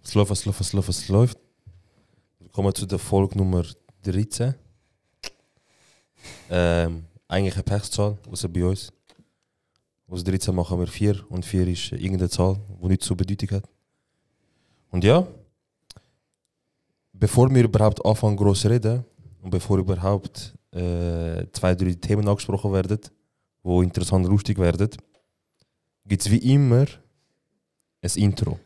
Es läuft. Willkommen zu der Folge Nummer 13. Eigentlich eine Pechzahl, außer bei uns. Aus 13 machen wir 4 und 4 ist irgendeine Zahl, die nicht so Bedeutung hat. Und ja, bevor wir überhaupt anfangen gross reden und bevor überhaupt 2-3 Themen angesprochen werden, die interessant und lustig werden, gibt es wie immer ein Intro.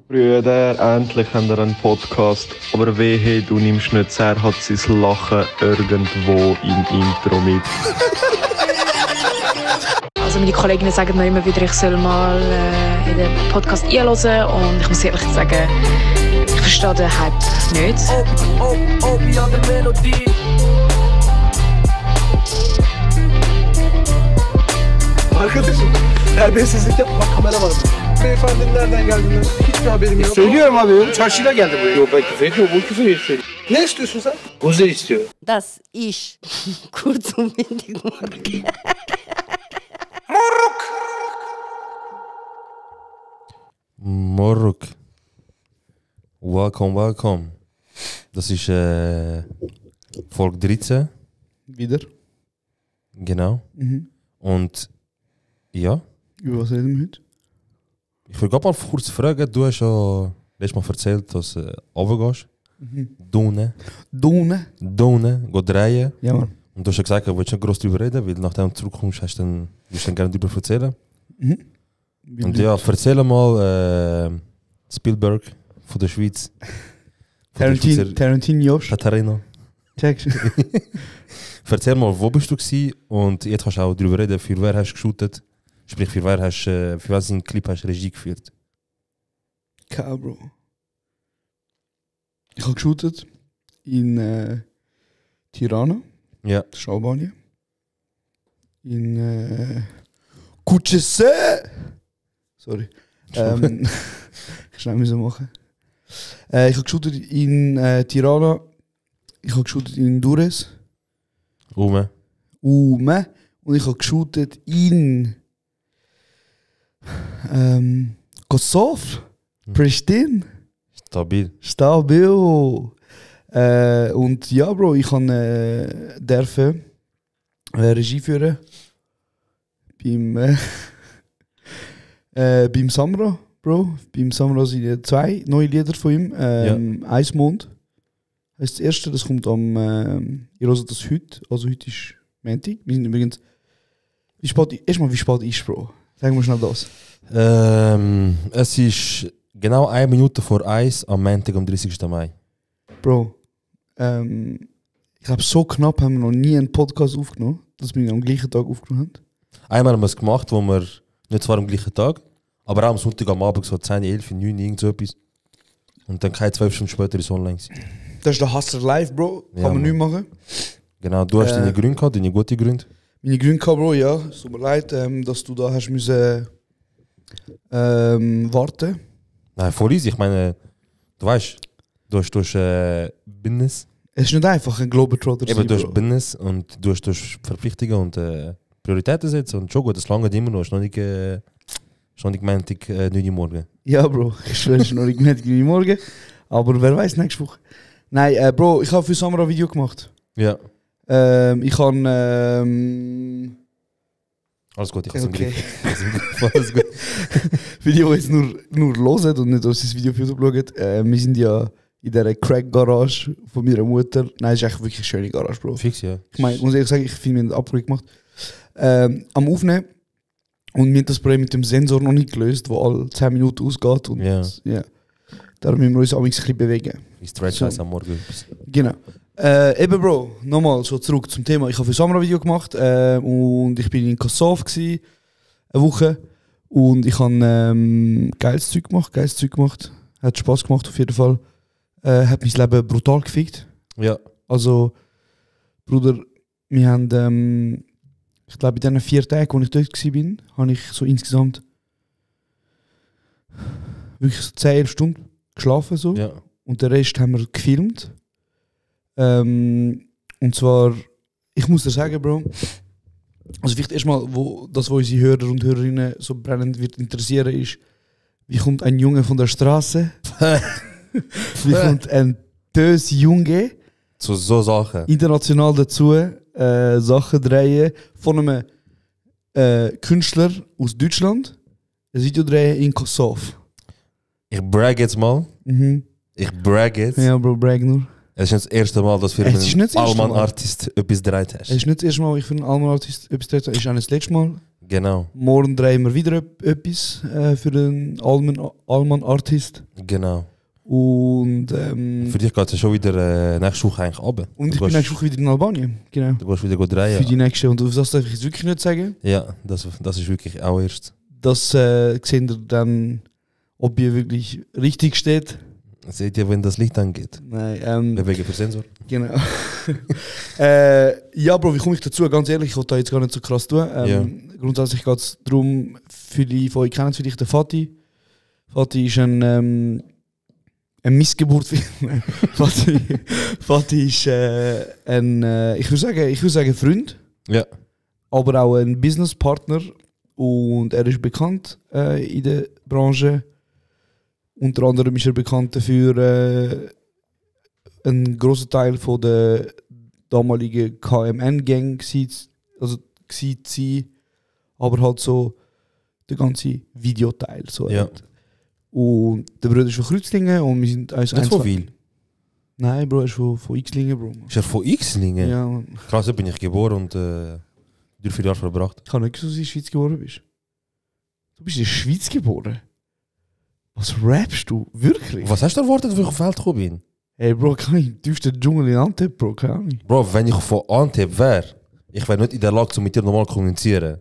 Brüder, endlich haben wir einen Podcast, aber wehe, du nimmst nicht sehr, hat sein Lachen irgendwo im Intro mit. Also meine Kolleginnen sagen mir immer wieder, ich soll mal in den Podcast einhören und ich muss ehrlich sagen, ich verstehe den Hype nicht. Obi an der Melodie. Arkadaşım, terbiyesizlik yapma, kamera var. Beyefendinin nereden geldiğinden hiçbir haberim yok. Söylüyorum abi, çarşıyla geldi buraya. Yok ben küfür etmiyorum, bu küfür söylüyor. Ne istiyorsun sen? Kuzu istiyor. Das ist kurz und bündig morgen. Moruk. Welcome. Das ist Folge 13. Wieder. Genau. Und ja, Über was reden wir heute? ich will gerade mal kurz fragen, du hast ja letztes Mal erzählt, dass du runtergehst. Donen, gehen drehen. Ja, Mann. Und du hast ja gesagt, du willst nicht groß darüber reden, weil nachdem du zurückkommst, willst du dann gerne darüber erzählen. Und ja, erzähl mal Spielberg von der Schweiz. Tarantino Jobs. Katharina. Checkst du? Erzähl mal, wo bist du gewesen? Und jetzt kannst du auch darüber reden, für wer hast du geshootet. Sprich, für was in Clip hast du Regie geführt. Klar, Bro. Ich habe geshootet in Tirana, Ja. das ist Albanien. In Kutschese! Sorry. Schnell müssen machen. Ich habe geshootet in Tirana, ich habe geshootet in Dures, Ume. und ich habe geshootet in Kosovo, Pristina. Stabil. Und ja, Bro, ich durfte Regie führen beim Samra, Bro. Beim Samra sind 2 neue Lieder von ihm. Eismond heisst das erste, das kommt am. Ihr hört das heute, also heute ist Montag. Wir sind übrigens. Wie spät ist, Bro? Sagen wir schnell das. Es ist genau 1 Minute vor 1 am Montag, am 30. Mai. Bro, ich glaube, so knapp haben wir noch nie einen Podcast aufgenommen, dass wir ihn am gleichen Tag aufgenommen haben. Einmal haben wir es gemacht, wo wir nicht zwar am gleichen Tag, aber auch am Sonntag am Abend so 10, 11, 9, irgend so etwas. Und dann keine 12 Stunden später ist es online gewesen. Das ist der Hustler Live, Bro. Kann Ja, man nicht Mann. machen. Genau, du hast deine Gründe gehabt, deine gute Gründe. Meine Gründe gehabt, Bro, ja. Es tut mir leid, dass du da hast müssen warten. Nein, voll easy. Ich meine, du weißt, du hast Business. Es ist nicht einfach ein Globetrotter Eben, du hast Bro. Business und du hast Verpflichtungen und Prioritäten setzen. Und schon gut, das lange immer noch. Ist noch nicht Montag, 9 Uhr morgen. Ja, Bro. Ich schwöre, es ist noch nicht mehr morgen. Aber wer weiß, nächste Woche. Nein, Bro, ich habe für Samra ein Video gemacht. Ja. Ich habe... Alles gut, ich habe es im Okay. Griff. Alles gut. Für die, die jetzt nur hören und nicht das Video auf YouTube schauen, wir sind ja in dieser Crack-Garage von meiner Mutter. Nein, es ist echt wirklich eine schöne Garage, Bro. Fix, ja. Ich meine, muss ehrlich sagen, ich finde, wir haben das gemacht. Am Aufnehmen. Und wir haben das Problem mit dem Sensor noch nicht gelöst, wo alle 10 Minuten ausgeht. Und Ja. ja. Darum müssen wir uns auch ein bisschen bewegen. Ich stretch So. am Morgen etwas. Genau. Eben, Bro, nochmal so zurück zum Thema. Ich habe für Samra ein Video gemacht und ich bin in Kosovo gewesen, eine Woche. Und ich habe geiles Zeug gemacht. Hat Spaß gemacht auf jeden Fall. Hat mein Leben brutal gefickt. Ja. Also, Bruder, wir haben, ich glaube, in diesen 4 Tagen, wo ich dort war, habe ich so insgesamt wirklich so 10, 11 Stunden geschlafen. So. Ja. Und den Rest haben wir gefilmt. Und zwar, ich muss dir sagen, Bro, also vielleicht erstmal, was unsere Hörer und Hörerinnen so brennend wird interessieren, ist, Wie kommt ein Junge von der Straße? Wie kommt ein Tös Junge Zu so Sachen. international dazu Sachen drehen von einem Künstler aus Deutschland, ein Video drehen in Kosovo. Ich brag jetzt mal. Mhm. Ich brag jetzt. Ja, Bro, brag nur. Es ist nicht das erste Mal, dass wir Es ist nicht das erste Mal. Allmann-Artist etwas gedreht Es haben. ist nicht das erste Mal, wo ich für einen Allmann-Artist etwas drehe, es ist auch nicht das letzte Mal. Genau, Morgen drehen wir wieder etwas für einen Allmann-Artist. genau. Und, Für dich geht es schon wieder nächste Woche eigentlich runter. und ich bin nächste Woche wieder in Albanien. Genau. Du gehst wieder gut drehen. Für die nächste. Und auf das darf ich jetzt wirklich nicht sagen. Ja, das ist wirklich auch erst. Das sehen ihr dann, ob ihr wirklich richtig steht. Seht ihr, wenn das Licht angeht? Nein, Bewegen für Sensor. genau. Ja, Bro, wie komme ich dazu? Ganz ehrlich, ich wollte da jetzt gar nicht so krass tun. Grundsätzlich geht es darum, viele von euch kennen vielleicht den Fatih. Fatih ist ein Missgeburt. Fatih ist ein, ich würde sagen Freund, Ja. aber auch ein Businesspartner. Und er ist bekannt in der Branche. Unter anderem ist er bekannt dafür, ein grosser Teil von der damaligen KMN-Gang zu sein, aber halt so der ganze Videoteil. So Ja. halt. Und der Bruder ist von Kreuzlingen und wir sind Nicht von Wil. Nein, Bro, er ist von Xlingen, Bro. Ist er von Xlingen? Ja, man. Krass, da bin ich geboren und 3-4 Jahre verbracht. Ich kann nicht, dass du in der Schweiz geboren bist. Du bist in der Schweiz geboren? Was rappst du? Wirklich? Was hast du erwartet, als ich auf die Welt gekommen bin? Hey, Bro, kann ich im tiefsten Dschungel in Antep, Bro? Keine Ahnung. Bro, wenn ich von Antep wäre, ich wäre nicht in der Lage, mit dir normal zu kommunizieren.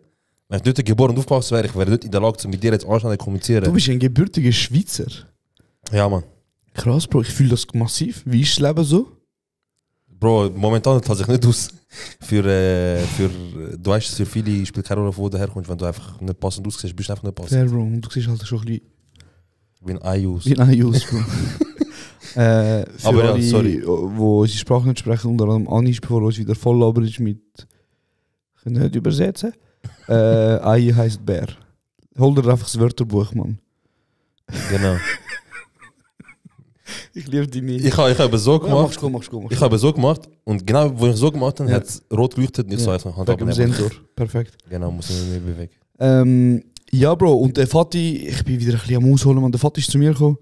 Wenn ich nicht geboren und aufgewachsen wäre, ich wäre nicht in der Lage, mit dir jetzt anständig zu kommunizieren. Du bist ein gebürtiger Schweizer. Ja, Mann. Krass, Bro, ich fühle das massiv. Wie ist das Leben so? Bro, momentan zahlt sich nicht aus. Du weißt, für viele spielt keine Rolle, von wo du herkommst. Wenn du einfach nicht passend aussiehst, bist du einfach nicht passend. Fair, Bro. Und du siehst halt schon ein bisschen Wie ein Ayus. wie ein Ayus, Bro. Für Aber ja, alle, sorry. wo unsere Sprache nicht sprechen, unter anderem Anis, bevor uns wieder voll labert mit... Ich kann nicht übersetzen. Ei heisst Bär. Hol dir einfach das Wörterbuch, Mann. Genau. Ich liebe dich nicht. Ich habe eben so gemacht. Machst du. Ich habe so gemacht und genau, wo ich so gemacht habe, Ja. hat es rot geleuchtet und ich so einfach Hand Wegen dem Sensor. Perfekt. Genau, muss ich nicht mehr bewegen. Ja, Bro, und der Fatih, ich bin wieder ein bisschen am Ausholen, man. Der Fatih ist zu mir gekommen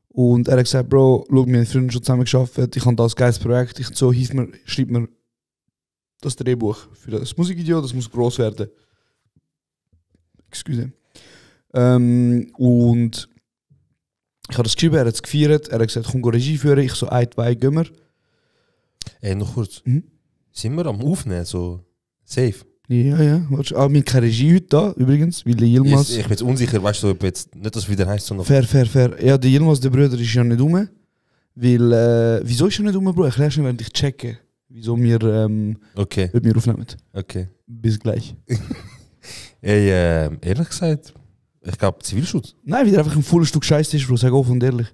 und er hat gesagt, Bro, schau, wir haben früher schon zusammen gearbeitet, ich habe da ein geiles Projekt, ich so, schreib mir das Drehbuch für das Musikvideo, das muss gross werden. Excuse. Und ich habe das geschrieben, er hat es gefeiert, er hat gesagt, komm, geh Regie führen, ich so, 1-2, gehen wir. Ey, noch kurz. Mhm. Sind wir am Aufnehmen, so safe? Ja, warte, wir haben keine Regie heute da, übrigens, weil der Yilmaz... Ich bin jetzt unsicher, weißt du, ob jetzt nicht das wieder heißt, sondern... Fair. Ja, der Yilmaz, der Bruder, ist ja nicht rum. Weil, wieso ist er nicht rum, Bro? Erklärst du mir, während ich checke, wieso wir Okay, mit mir aufnehmen. okay. Bis gleich. Ey, ehrlich gesagt, ich glaube Zivilschutz. Nein, wieder einfach ein volles Stück Scheiße ist, Bro, sag offen und ehrlich.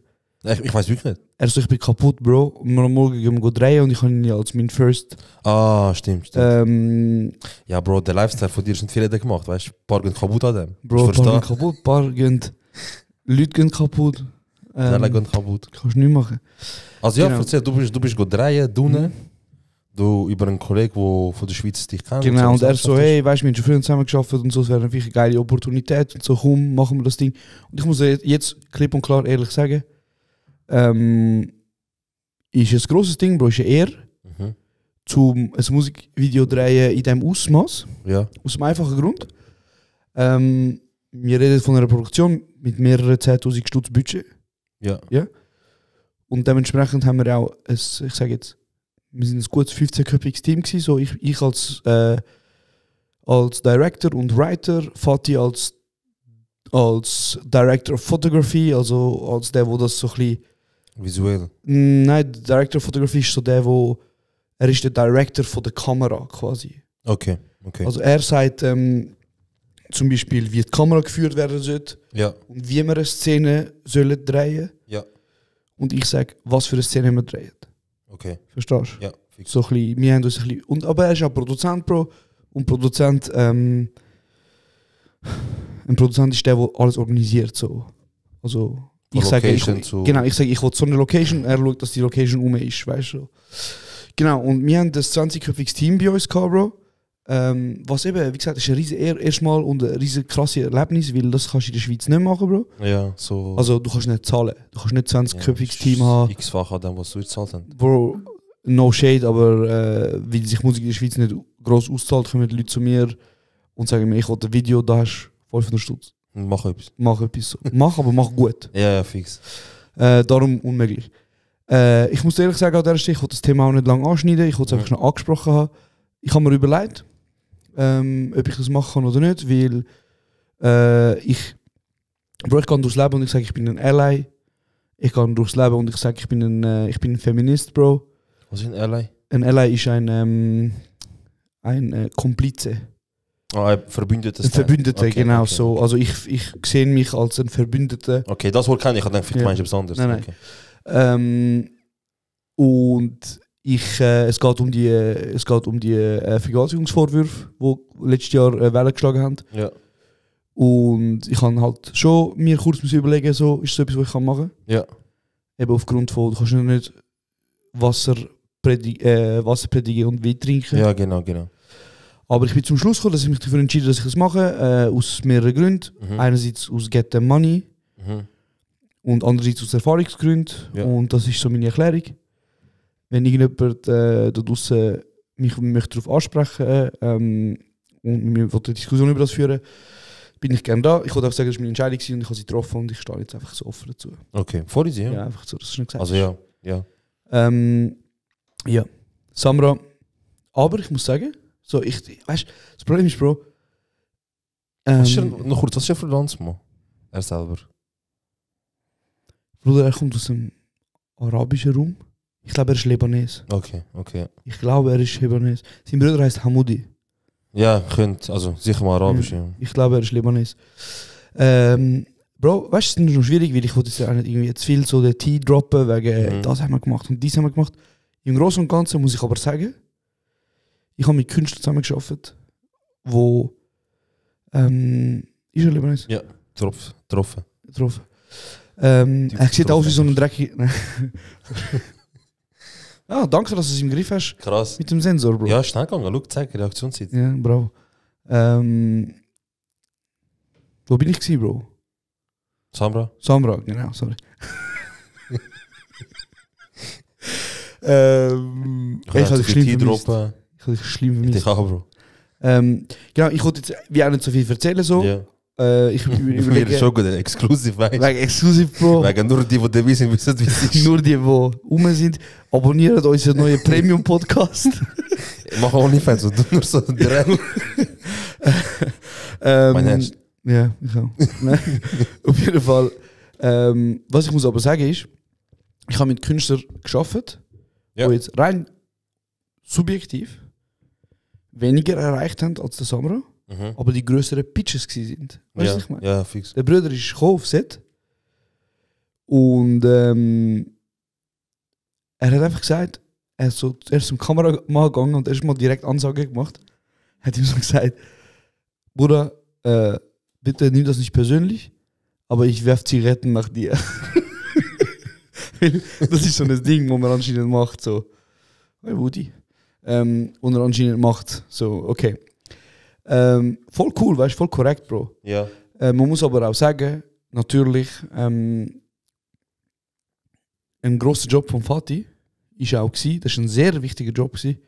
Ich weiß wirklich nicht. Er so, ich bin kaputt, Bro. Und wir am Morgen gehen wir drehen und ich habe ihn ja als mein First. Ah, stimmt. Ja, Bro, der Lifestyle von dir sind viele gemacht, weißt du? Ein paar gehen kaputt an dem. Bro, Ich ein paar gehen verstehe. kaputt, ein paar gehen... Leute gehen kaputt. Alle gehen kaputt. Kannst du nicht machen. Also ja, Genau. erzähl, du bist drehen, du über einen Kollegen, der von der Schweiz dich kennt. Genau, und so, er was so, das hey, weißt du, wir haben schon früher zusammen gearbeitet und so, es wäre natürlich eine geile Opportunität und so, komm, machen wir das Ding. Und ich muss jetzt klipp und klar ehrlich sagen, ist ein grosses Ding, Bro, ist eine Ehre, Mhm. zum ein Musikvideo drehen in diesem Ausmaß, Ja, aus dem einfachen Grund. Wir reden von einer Produktion mit mehreren 10'000 Stutz Budget ja. und dementsprechend haben wir auch, ich sage jetzt, wir sind ein gutes 15-köpfiges Team gewesen, so ich als Director und Writer, Fatih als Director of Photography, also als der, wo das so ein bisschen... Visuell. Nein, der Director of Photography ist so der, er ist der Director von der Kamera quasi. Okay. Also er sagt zum Beispiel, wie die Kamera geführt werden sollte Ja, und wie wir eine Szene sollen drehen. ja. Und ich sage, was für eine Szene wir drehen. Okay. Verstehst du? Ja, fix. So ein bisschen, wir haben uns ein bisschen, aber er ist auch Produzent, Bro. Und Produzent, ein Produzent ist der, der alles organisiert. So. Also, Von ich sage, Location zu- genau, ich sage, ich will so eine Location, er schaut, dass die Location ist, weißt du. Genau, und wir haben das 20-köpfiges Team bei uns gehabt, Bro. Was eben, wie gesagt, ist ein riesen erstmal und ein riesen krasses Erlebnis, weil das kannst du in der Schweiz nicht machen, Bro. Ja, so. Also, du kannst nicht zahlen. Du kannst nicht 20-köpfiges Team haben. X-fach an dem, was du gezahlt hast. Bro, no shade, aber weil sich Musik in der Schweiz nicht gross auszahlt, kommen die Leute zu mir und sagen mir, ich will ein Video, da hast du 500 Stutz. Mach etwas. Mach etwas so. Mach, aber mach gut. Ja, fix. Darum unmöglich. Ich muss dir ehrlich sagen, an dieser Stelle, ich wollte das Thema auch nicht lange anschneiden, ich wollte es einfach schnell angesprochen haben. Ich habe mir überlegt, ob ich das machen kann oder nicht, weil ich gehe durchs Leben und ich sage, ich bin ein Ally. Ich gehe durchs Leben und ich sage, ich bin ein Feminist, Bro. Was ist ein Ally? Ein Ally ist ein Komplize. Ein Verbündeter. Ein Verbündeter, Okay, genau okay. so. Also ich sehe mich als ein Verbündeter. Okay, das wohl kenne ich. Ich dachte, vielleicht Ja. meinst du etwas anderes. Nein, nein. Okay. Und es geht um die Vergewaltigungsvorwürfe, die letztes Jahr Wellen geschlagen haben. Ja. Und ich habe halt schon mir kurz überlegen, so, ist das etwas, was ich machen kann? Ja. Eben aufgrund von, du kannst ja nicht Wasser predigen und Wein trinken. Ja, genau. Aber ich bin zum Schluss gekommen, dass ich mich dafür entschieden, dass ich das mache, aus mehreren Gründen. Mhm. Einerseits aus Get the Money Mhm. und andererseits aus Erfahrungsgründen. Ja. Und das ist so meine Erklärung. Wenn irgendjemand da draussen mich möchte darauf ansprechen und wir wollen eine Diskussion über das führen, bin ich gerne da. Ich wollte auch sagen, das war meine Entscheidung gewesen und ich habe sie getroffen und ich stehe jetzt einfach so offen dazu. Okay, vor dir, ja. Ja, einfach so, das ist nicht gesagt. Also ja. Ja, Samra. Aber ich muss sagen, so, weißt, das Problem ist, Bro. Was ist noch kurz, was ist er für Landsmann? Er selber. Bruder, er kommt aus dem arabischen Raum. Ich glaube, er ist Libanes. Okay. Ich glaube, er ist Libanes. Sein Bruder heißt Hamoudi. Ja, könnt, also sicher mal Arabisch, ja. Ich glaube, er ist Libanes. Bro, weißt du, es ist noch schwierig, weil ich wollte jetzt auch nicht irgendwie zu viel so den Tee droppen, wegen das haben wir gemacht und dies haben wir gemacht. Im Großen und Ganzen muss ich aber sagen, ich habe mit Künstlern zusammengearbeitet, wo ist er Libanes? Ja, getroffen. Getroffen. Er sieht aus wie so ein dreckiger. Danke, dass du es im Griff hast. Krass. Mit dem Sensor, Bro. Ja, schnell gegangen. Schau, zeig Reaktionszeit. Ja, bravo. Wo bin ich gewesen, Bro? Samra? Samra, genau, sorry. Ich habe dich schlimm vermisst. droppen. Ich habe dich schlimm vermisst. Ich auch, Bro. Genau, ich wollte jetzt wie auch nicht so viel erzählen, so. Ja. Ich Mir ist überlege... schon gut, exklusiv, weißt du. Wegen Exclusive, Bro. Wegen nur die dabei sind, wissen, wie es ist. Nur die rum sind. Abonniert unseren neuen Premium-Podcast. Ich mache OnlyFans und du nur so direkt. Mein Ernst. Ja, ich auch. Nein, auf jeden Fall. Was ich muss aber sagen ist, ich habe mit Künstlern gearbeitet, Ja. die jetzt rein subjektiv weniger erreicht haben als der Samra, aber die grösseren Pitches sind. Weißt du, was ich meine? Ja, fix. Der Bruder ist gekommen auf Set und er hat einfach gesagt, er ist zum Kameramann gegangen und erst mal direkt Ansage gemacht. Er hat ihm so gesagt, Bruder, bitte nimm das nicht persönlich, aber ich werfe Zigaretten nach dir. Das ist so ein Ding, wo man anscheinend macht, so, hey Woody. Und er anscheinend macht, so, okay. Voll cool, weißt du, voll korrekt, Bro. Ja. Man muss aber auch sagen, natürlich, ein grosser Job von Fatih ist auch gewesen, das war ein sehr wichtiger Job gewesen.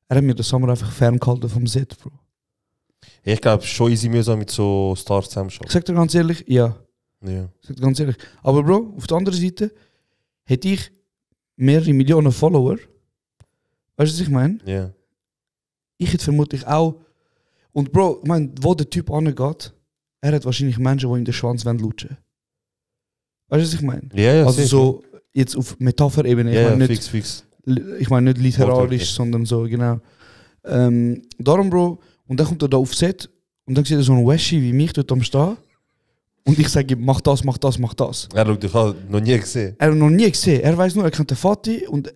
Er hat mir den Sommer einfach ferngehalten vom Set, Bro. Ich glaube, schon easy mühsam mit so Stars zusammenarbeiten. Ich sag dir ganz ehrlich, ja. Ja. Ich sag dir ganz ehrlich. Aber Bro, auf der anderen Seite hätte ich mehrere Millionen Follower. Weißt du, was ich meine? Ja. Ich hätte vermutlich auch. Und Bro, ich meine, wo der Typ angeht, er hat wahrscheinlich Menschen, die ihm den Schwanz lutschen. Weißt du, was ich meine? Ja, Also sicher. so, jetzt auf Metapher-Ebene. Ich Ja, meine nicht, fix. ich meine nicht literarisch, Wortwörtlich. sondern so, genau. Darum, Bro, und dann kommt er da auf Set und dann sieht er so einen Wäschi wie mich dort am Stehen. Und ich sage ihm, mach das, mach das, mach das. Er schaut dich an, noch nie gesehen. Er hat noch nie gesehen. Er weiß nur, er kennt den Fatih und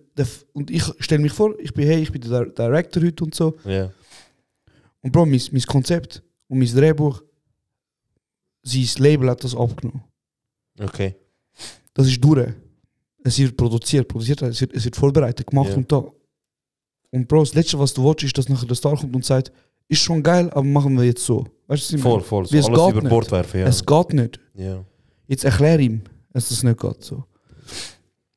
ich stelle mich vor, ich bin der Director heute und so. Ja. Und Bro, mein Konzept und mein Drehbuch, sein Label hat das abgenommen. Okay. Das ist durch. Es wird produziert, es wird vorbereitet, gemacht Ja. und da. Und Bro, das Letzte, was du willst, ist, dass nachher der Star kommt und sagt, ist schon geil, aber machen wir jetzt so. Weißt du, was ich meine? Voll. So Wie es alles geht über nicht. Bord werfen, ja. Es geht nicht. Ja. Jetzt erklär ihm, dass das nicht geht. So.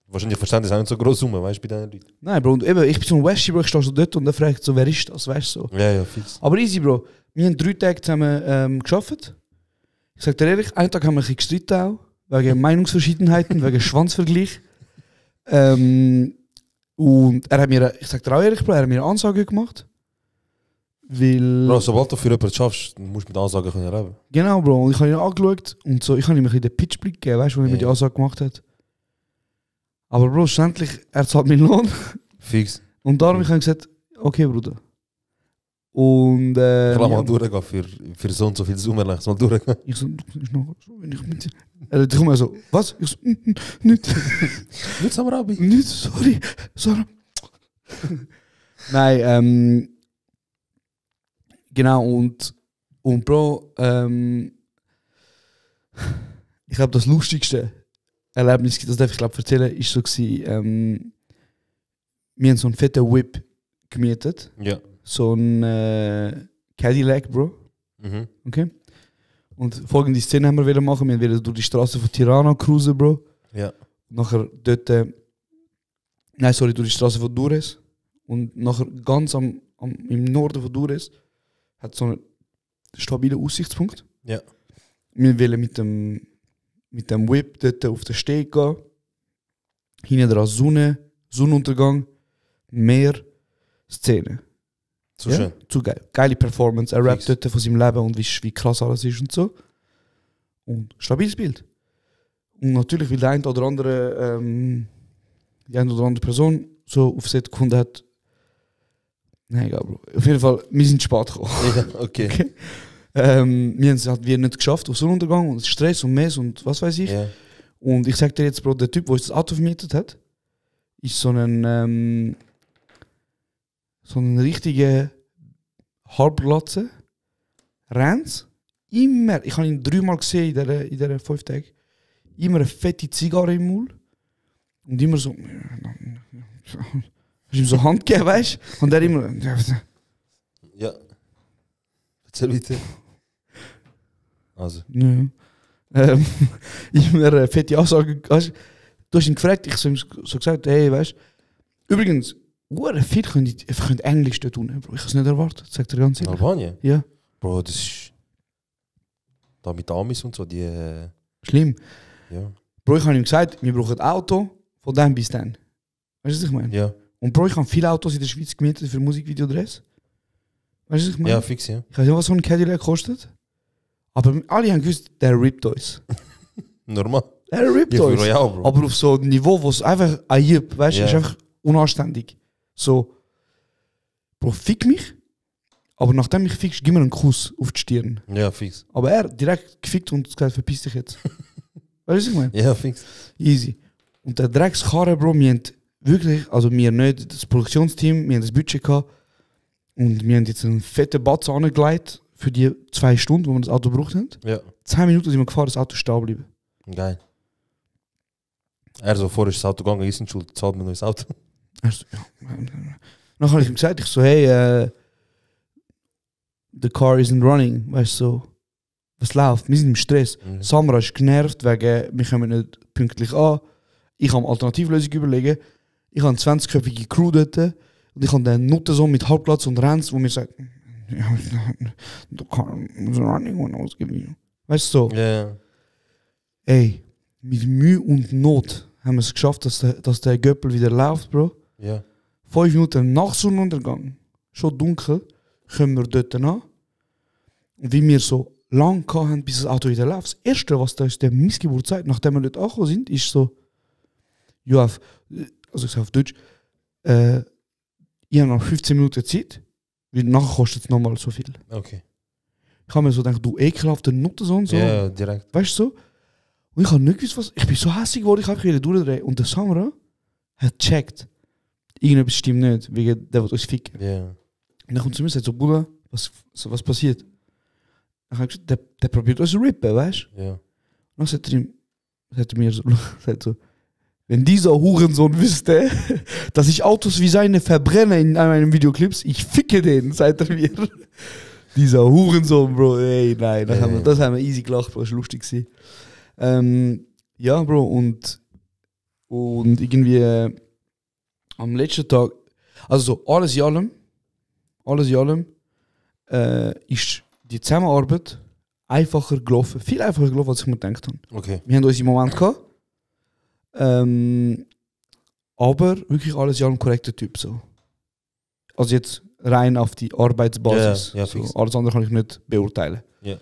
Wahrscheinlich verstehen das auch nicht so groß rum, weißt du, bei diesen Leuten. Nein, Bro, und eben, ich bin so ein Westie, Bro, ich stehe so dort und er fragt so, wer ist das, weißt du so. Ja, fix. Aber easy, Bro. Wir haben 3 Tage zusammen gearbeitet. Ich sag dir ehrlich, einen Tag haben wir ein bisschen gestritten auch, wegen Meinungsverschiedenheiten, wegen Schwanzvergleich. Und er hat mir, ich sag dir auch ehrlich, Bro, er hat mir eine Ansage gemacht. Weil... Bro, sobald du für jemanden schaffst, musst du mit Ansagen können leben. Genau, Bro. Und ich habe ihn angeschaut und so, ich habe ihm ein bisschen den Pitchblick gegeben, weißt du, wo er mir die Ansage gemacht hat. Aber Bro, schlussendlich, er zahlt meinen Lohn. Fix. Und darum habe ich gesagt, okay, Bruder. Und Ich lasse mal ja, durchgehen für so und so viel Summe. Lass mal durchgehen. ich so, du kannst noch so, wenn ich mit dir... Er kommt mir so, was? Ich so, nicht. Nicht Samarabi. Nicht, sorry. Nein, genau, und Bro, ich glaube, das lustigste Erlebnis, das darf ich glaube erzählen, ist so gewesen, wir haben so einen fetten Whip gemietet, Ja. so ein Cadillac, Bro, Mhm. okay? Und folgende Szene haben wir wollen machen, wir wollten durch die Straße von Tirana cruisen, Bro. Ja. Nachher dort, durch die Straße von Dures. Und nachher ganz im Norden von Dures hat so einen stabilen Aussichtspunkt. Ja. Wir wollen mit dem Whip dort auf den Steg gehen. Hinten dran Sonnenuntergang, Meer, Szene. So schön. Zu geil. Geile Performance. Er rappt Fix. dort von seinem Leben und wie krass alles ist und so. Und stabiles Bild. Und natürlich, weil die eine oder andere Person so auf Set gefunden hat. Nein, egal, Bro. Auf jeden Fall, wir sind spät gekommen. Ja, okay. Wir haben es halt wieder nicht geschafft auf Sonnenuntergang und Stress und Mess und was weiß ich. Ja. Und ich sag dir jetzt, Bro, der Typ, der uns das Auto vermietet hat, ist so ein richtiger Halbglatze. Renz. Immer, ich habe ihn 3-mal gesehen in dieser 5 Tagen. Immer eine fette Zigarre im Mund. Und immer so. Hast ihm so Hand gegeben, weißt du? Und er immer. Ja. Erzähl weiter. Also. Ja. Immer eine fette Aussage. Weißt, du hast ihn gefragt, ich habe ihm so gesagt, hey, weißt du, übrigens, viel können Englisch dort tun, Bro. Ich habe es nicht erwartet, sagt er ganz In ehrlich. Albanien? Ja, Bro, das ist. Da mit Amis und so, die. schlimm. Ja. Bro, ich habe ihm gesagt, wir brauchen ein Auto von dann bis dann. Weißt du, was ich meine? Ja. Und Bro, ich habe viele Autos in der Schweiz gemietet für Musikvideodress. Weißt du, was ich meine? Ja, fix, ja. Ich weiß nicht, was so ein Cadillac kostet. Aber alle haben gewusst, der rippt uns. Normal. Er rippt Ja, für uns. Royal, Bro. Aber auf so einem Niveau, wo es einfach ayib, weißt du, Ja. ist einfach unanständig. So, Bro, fick mich. Aber nachdem mich fickst, gib mir einen Kuss auf die Stirn. Ja, fix. Aber er direkt gefickt und gesagt, verpiss dich jetzt. Weißt du, was ich meine? Ja, fix. Easy. Und der Dreckskarre, Bro, wir haben wirklich, also wir nicht, das Produktionsteam, wir haben das Budget gehabt und wir haben jetzt einen fetten Batzen angelegt für die 2 Stunden, wo wir das Auto gebraucht haben. Ja. 10 Minuten sind wir gefahren, das Auto ist stehen geblieben. Geil. Er so vorher ist das Auto gegangen, ist in Schuld, zahlt mir ein neues Auto. Also, ja. Dann habe ich ihm gesagt, ich so, hey, the car isn't running, weißt du, so, was läuft? Wir sind im Stress. Mhm. Samra ist genervt, wegen, wir kommen nicht pünktlich an. Ich habe eine Alternativlösung überlegen. Ich habe eine 20-köpfige Crew dort und ich habe den Nuttensohn mit Halbplatz und Renz, wo mir sagt, the car is running when I was giving you. Weißt du, so, Ja. ey, mit Mühe und Not haben wir es geschafft, dass der Göppel wieder läuft, Bro. Ja. 5 Minuten nach Sonnenuntergang, schon dunkel, kommen wir dort an. Und wie wir so lang hatten, bis das Auto wieder läuft. Das Erste, was da ist, der Missgeburt sagt, nachdem wir dort angekommen sind, ist so, also ich sage auf Deutsch, ich habe noch 15 Minuten Zeit, weil nachher kostet es nochmal so viel. Okay. Ich habe mir so gedacht, du ekelhafter Nuttensohn, so, Ja, direkt. weißt du so? Und ich habe nicht gewusst, was, ich bin so hässlich geworden, ich habe wieder durchdrehen. Und der Samra hat gecheckt, irgendetwas stimmt nicht, wegen der wird uns ficken. Ja. Und dann kommt zu mir und sagt so, Bruder, was passiert? Dann habe ich gesagt, der probiert uns zu rippen, weißt du? Ja. Und dann sagt er ihm, sagt er mir so, sagt so, wenn dieser Hurensohn wüsste, dass ich Autos wie seine verbrenne in meinen Videoclips, ich ficke den, sagt er mir. Dieser Hurensohn, Bro, ey, nein, das haben wir easy gelacht, Bro, das war lustig gewesen. Ja, Bro, und irgendwie am letzten Tag, also so, alles in allem, ist die Zusammenarbeit einfacher gelaufen, viel einfacher gelaufen, als ich mir gedacht habe. Okay. Wir haben unsere Momente gehabt, aber wirklich alles in allem korrekter Typ, so. Also jetzt rein auf die Arbeitsbasis. Ja, so, alles andere kann ich nicht beurteilen. Ja.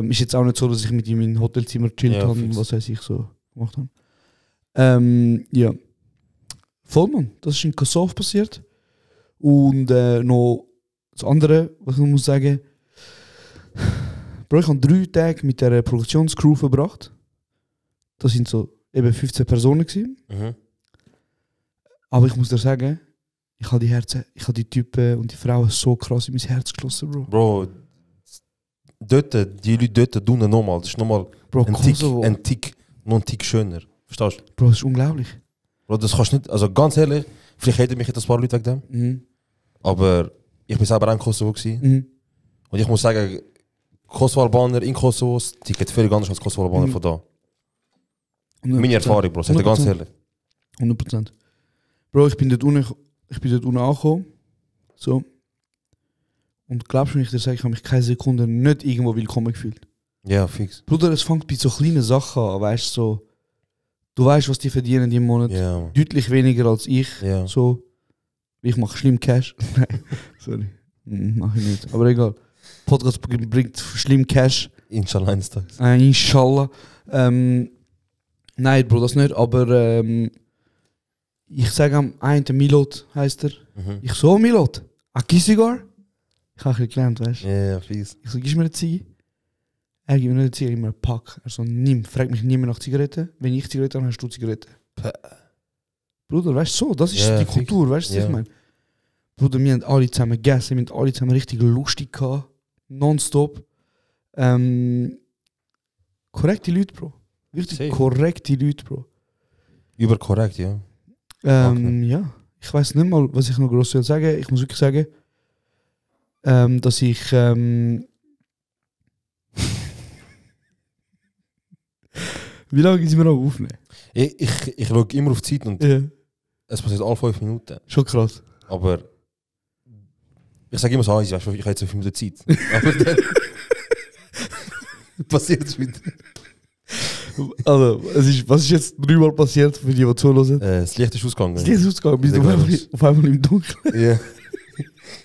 Ist jetzt auch nicht so, dass ich mit ihm in Hotelzimmer chillt Ja, habe fix. und was weiß ich so gemacht habe. Ja. Vollmann, das ist in Kosovo passiert. Und noch das andere, was ich noch muss sagen, Bro, ich habe 3 Tage mit der Produktionscrew verbracht. Das sind so eben 15 Personen gewesen. Mhm. Aber ich muss dir sagen, ich habe die Typen und die Frauen so krass in mein Herz geschlossen, Bro. Bro, die Leute dort tun nochmal. Das ist nochmal Bro, noch ein Tick schöner. Verstehst du? Bro, das ist unglaublich. Bro, das kannst du nicht, also ganz ehrlich, vielleicht hätten mich jetzt ein paar Leute wegen dem, Mhm. aber ich bin selber auch in Kosovo gewesen. Mhm. Und ich muss sagen, Kosovo-Albaner in Kosovo, die geht völlig anders als Kosovo-Albaner Mhm. von da. Meine Erfahrung, Bro, sag dir ganz ehrlich. 100%. Bro, ich bin dort unten angekommen. So. Und glaubst du mir, ich dir sage, ich habe mich keine Sekunde nicht irgendwo willkommen gefühlt. Ja, fix. Bruder, es fängt bei so kleinen Sachen an, weißt du, so. Du weißt, was die verdienen im Monat. Ja, man. Deutlich weniger als ich. Ja. So. Ich mache schlimm Cash. Nein, sorry. Mach ich nicht. Aber egal. Podcast bringt schlimm Cash. Inshallah eines Tages. Inshallah. Nein, Bro, das nicht. Aber ich sage am einen, Milot heisst er. Mhm. Ich so, Milot, a Kissigar? Ich habe ein bisschen gelernt, weißt du. Ja, fix. Ich so, gibst mir eine Ziege? Er gibt mir nicht eine Ziege, ich gebe mir einen Pack. Er so, nimm, frag mich nie mehr nach Zigaretten. Wenn ich Zigaretten habe, hast du Zigaretten. Bruder, weißt du, so, das ist Ja, die fix. Kultur, weißt du, was Ja. ich meine? Bruder, wir haben alle zusammen gegessen, wir haben alle zusammen richtig lustig gehabt. Nonstop. Korrekte Leute, Bro. Wirklich Safe. korrekte Leute, Bro. Überkorrekt, ja. Ja, ich weiß nicht mal, was ich noch groß will sagen. Ich muss wirklich sagen, dass ich wie lange sind wir noch aufnehmen? Ich schaue immer auf die Zeit und Ja, es passiert alle 5 Minuten. schon krass. Aber ich sage immer so, weißt du, ich habe jetzt 5 Minuten Zeit. Aber dann passiert es wieder. Also, was ist jetzt 3-mal passiert für die zuhören? Das Licht ist ausgegangen. Es ist ausgegangen, bis Sehr auf einmal im Dunkeln. Ja.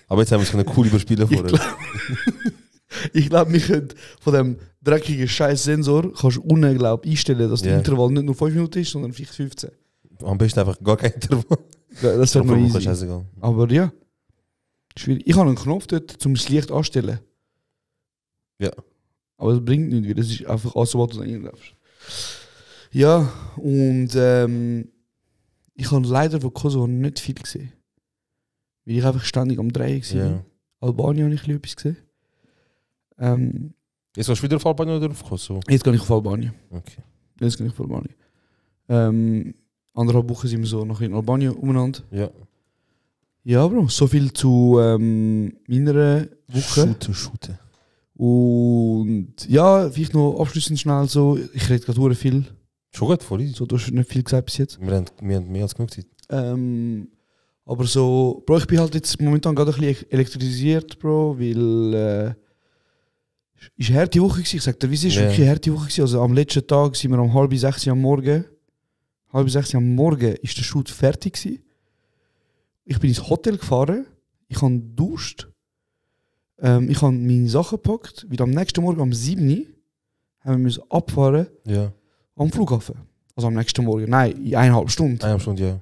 Aber jetzt haben wir so eine coole Überspielen vor. Ich glaube, wir können von dem dreckigen Scheiß-Sensor kannst du unten einstellen, dass der Ja. Intervall nicht nur 5 Minuten ist, sondern vielleicht 15. Am besten einfach gar kein Intervall. Ja, das wäre noch easy. Scheißegal. Aber ja, schwierig. Ich habe einen Knopf dort, um das Licht anzustellen. Ja. Aber das bringt nichts, weil das ist einfach alles, was du reinläufst. Ja, und ich habe leider von Kosovo nicht viel gesehen. Weil ich einfach ständig am Drehen war. Ja. Albanien habe ich ein bisschen etwas gesehen. Jetzt gehst du wieder auf Albanien oder auf Kosovo? Jetzt gehe ich auf Albanien. Okay. Jetzt gehe ich auf Albanien. 1,5 Wochen sind wir so noch in Albanien umeinander. Ja. Ja, Bro, so viel zu meiner Woche. Shooten. Und ja, vielleicht noch abschließend schnell so, ich rede gerade sehr viel, Schon gut, voll easy. so, du hast nicht viel gesagt bis jetzt. Wir haben mehr als genug Zeit. Aber so, Bro, ich bin halt jetzt momentan gerade ein bisschen elektrisiert, Bro, weil ist eine harte Woche gewesen. Ich sag dir, wie es ist, Ja. wirklich eine harte Woche gewesen. Also am letzten Tag sind wir um 5:30 am Morgen. 5:30 am Morgen ist der Shoot fertig gewesen. Ich bin ins Hotel gefahren, ich habe geduscht, ich habe meine Sachen gepackt, weil am nächsten Morgen um 7 Uhr haben wir müssen abfahren Ja. am Flughafen. Also am nächsten Morgen, nein, in 1,5 Stunden. 1 Stunde, ja.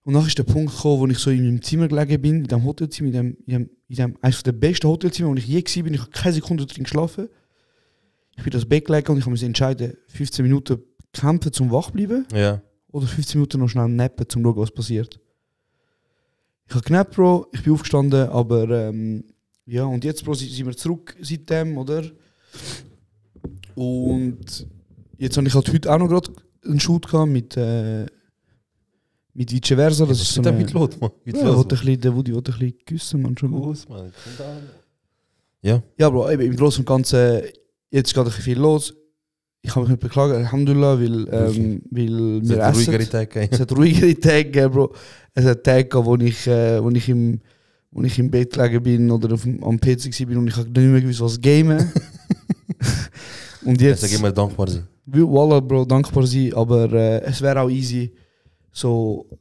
Und dann ist der Punkt gekommen, wo ich so in meinem Zimmer gelegen bin, in diesem Hotelzimmer, in dem eines der besten Hotelzimmer, wo ich je war. Ich habe keine Sekunde drin geschlafen. Ich bin das Bett gelegen und ich musste entscheiden, 15 Minuten kämpfen zum wach bleiben Ja. oder 15 Minuten noch schnell nappen, zum schauen, was passiert. Ich habe genappt, Bro, ich bin aufgestanden, aber ja, und jetzt, Bro, sind wir zurück seitdem, oder? Und jetzt habe ich halt heute auch noch gerade einen Shoot gehabt mit Vice Versa. Das ist so der eine... mit Lot, man. Der Woody wollte ein bisschen küssen, man. Schon. Los, man. Komm da. Ja. Ja, Bro, eben, im Großen und Ganzen, jetzt geht ein bisschen viel los. Ich kann mich nicht beklagen, Alhamdulillah, weil wir Es essen. ruhigere Tage. Es hat ruhigere Tage gegeben, Bro. Es hat Tage gegeben, wo ich im Bett gelegen bin oder am PC war und ich habe nicht mehr gewusst, was gamen. Und jetzt... Sag immer dankbar sein. Wallah, Bro, dankbar sein, aber es wäre auch easy, so ein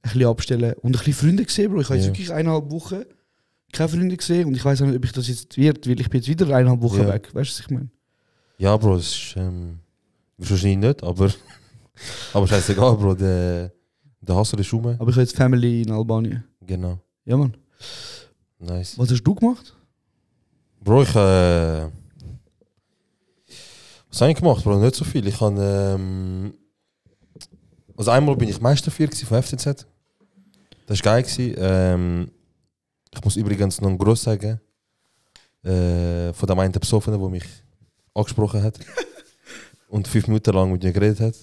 bisschen abstellen. Und ein bisschen Freunde gesehen, Bro. Ich habe jetzt wirklich 1,5 Wochen keine Freunde gesehen und ich weiß nicht, ob ich das jetzt wird, weil ich bin jetzt wieder 1,5 Wochen weg. Weißt du, was ich meine? Ja, Bro, es ist wahrscheinlich nicht, aber scheißegal, Bro, der Hasser ist rum. Aber ich habe jetzt Family in Albanien. Genau. Ja, Mann. Nice. Was hast du gemacht? Bro, ich was habe ich gemacht, Bro? Nicht so viel. Ich habe also einmal bin ich Meistervier von FCZ. Das war geil. Ich muss übrigens noch einen Gruß sagen von dem einen Besoffenen, der mich angesprochen hat und 5 Minuten lang mit mir geredet hat.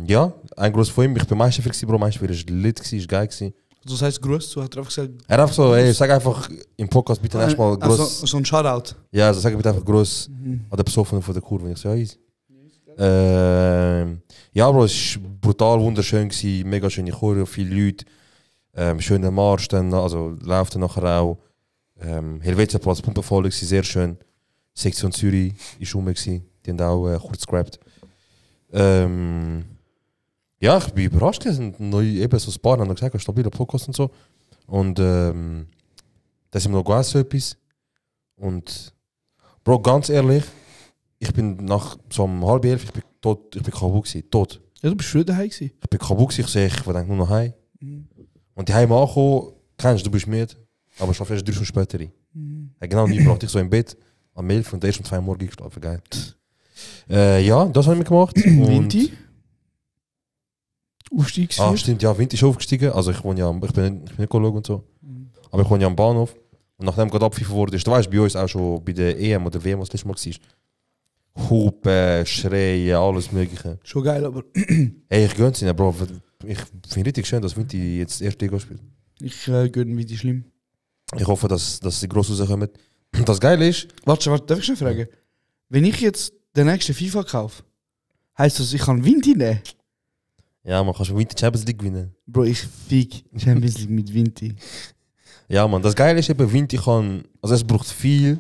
Ja, ein Gruß von ihm. Ich bin Meistervier, Bro. Meistervier war lit, war geil. Also das heisst Gruß, du hast einfach gesagt... Er hat einfach so, ey, sag einfach im Podcast bitte erstmal Gruß. Also, so ein Shoutout. Ja, also sag bitte einfach Gruß an den Besoffenen von der Kurve. Ich so, ja, easy. Ja, Bro, es war brutal wunderschön gewesen, mega schöne Choreo, viele Leute, schöner Marsch, dann, also läuft dann nachher auch. Helvetiaplatz, Pumpenvoll gewesen, sehr schön. Sektion Zürich war rum gewesen, die haben auch kurz gerappt. Ja, ich bin überrascht gewesen, neu, eben so ein paar haben gesagt, ein stabiler Podcast und so. Und da sind wir noch gar so etwas. Und Bro, ganz ehrlich, ich bin nach so um 10:30, ich bin tot, ich bin kaputt gewesen, tot. Ja, du bist früher daheim gewesen. Ich bin kaputt gewesen, ich sehe, ich denke nur noch heim. Und die heim angekommen, kennst du, bist mit, aber ich schlafe erst 3 Stunden später rein. Ja, genau, nie brauchte ich so im Bett am 11 und erst um 2 Uhr morgens geschlafen, geil. Ja, das habe ich mir gemacht. Vinti? Aufstiegsvier? Ah, stimmt, ja, Vinti ist aufgestiegen. Also ich wohne ja, ich bin nicht schauen und so. Aber ich wohne ja am Bahnhof. Und nachdem gerade abpfiffen wurde, du weißt, bei uns auch schon bei der EM oder WM, was das letzte Mal war. Hupen, Schreien, alles Mögliche. Schon geil, aber Hey, ich gönn's ihnen, Bro. Ich finde richtig schön, dass Vinti jetzt erste Liga spielt. ich gönne Vinti schlimm. Ich hoffe, dass sie gross rauskommen. Das Geile ist... Warte, darf ich schon fragen? Wenn ich jetzt den nächsten FIFA kaufe, heisst das, ich kann Vinti nehmen? Ja, man kann schon Vinti Champions League gewinnen. Bro, ich fick Champions League mit Vinti. Ja, man, das Geile ist eben, Vinti kann... Also es braucht viel,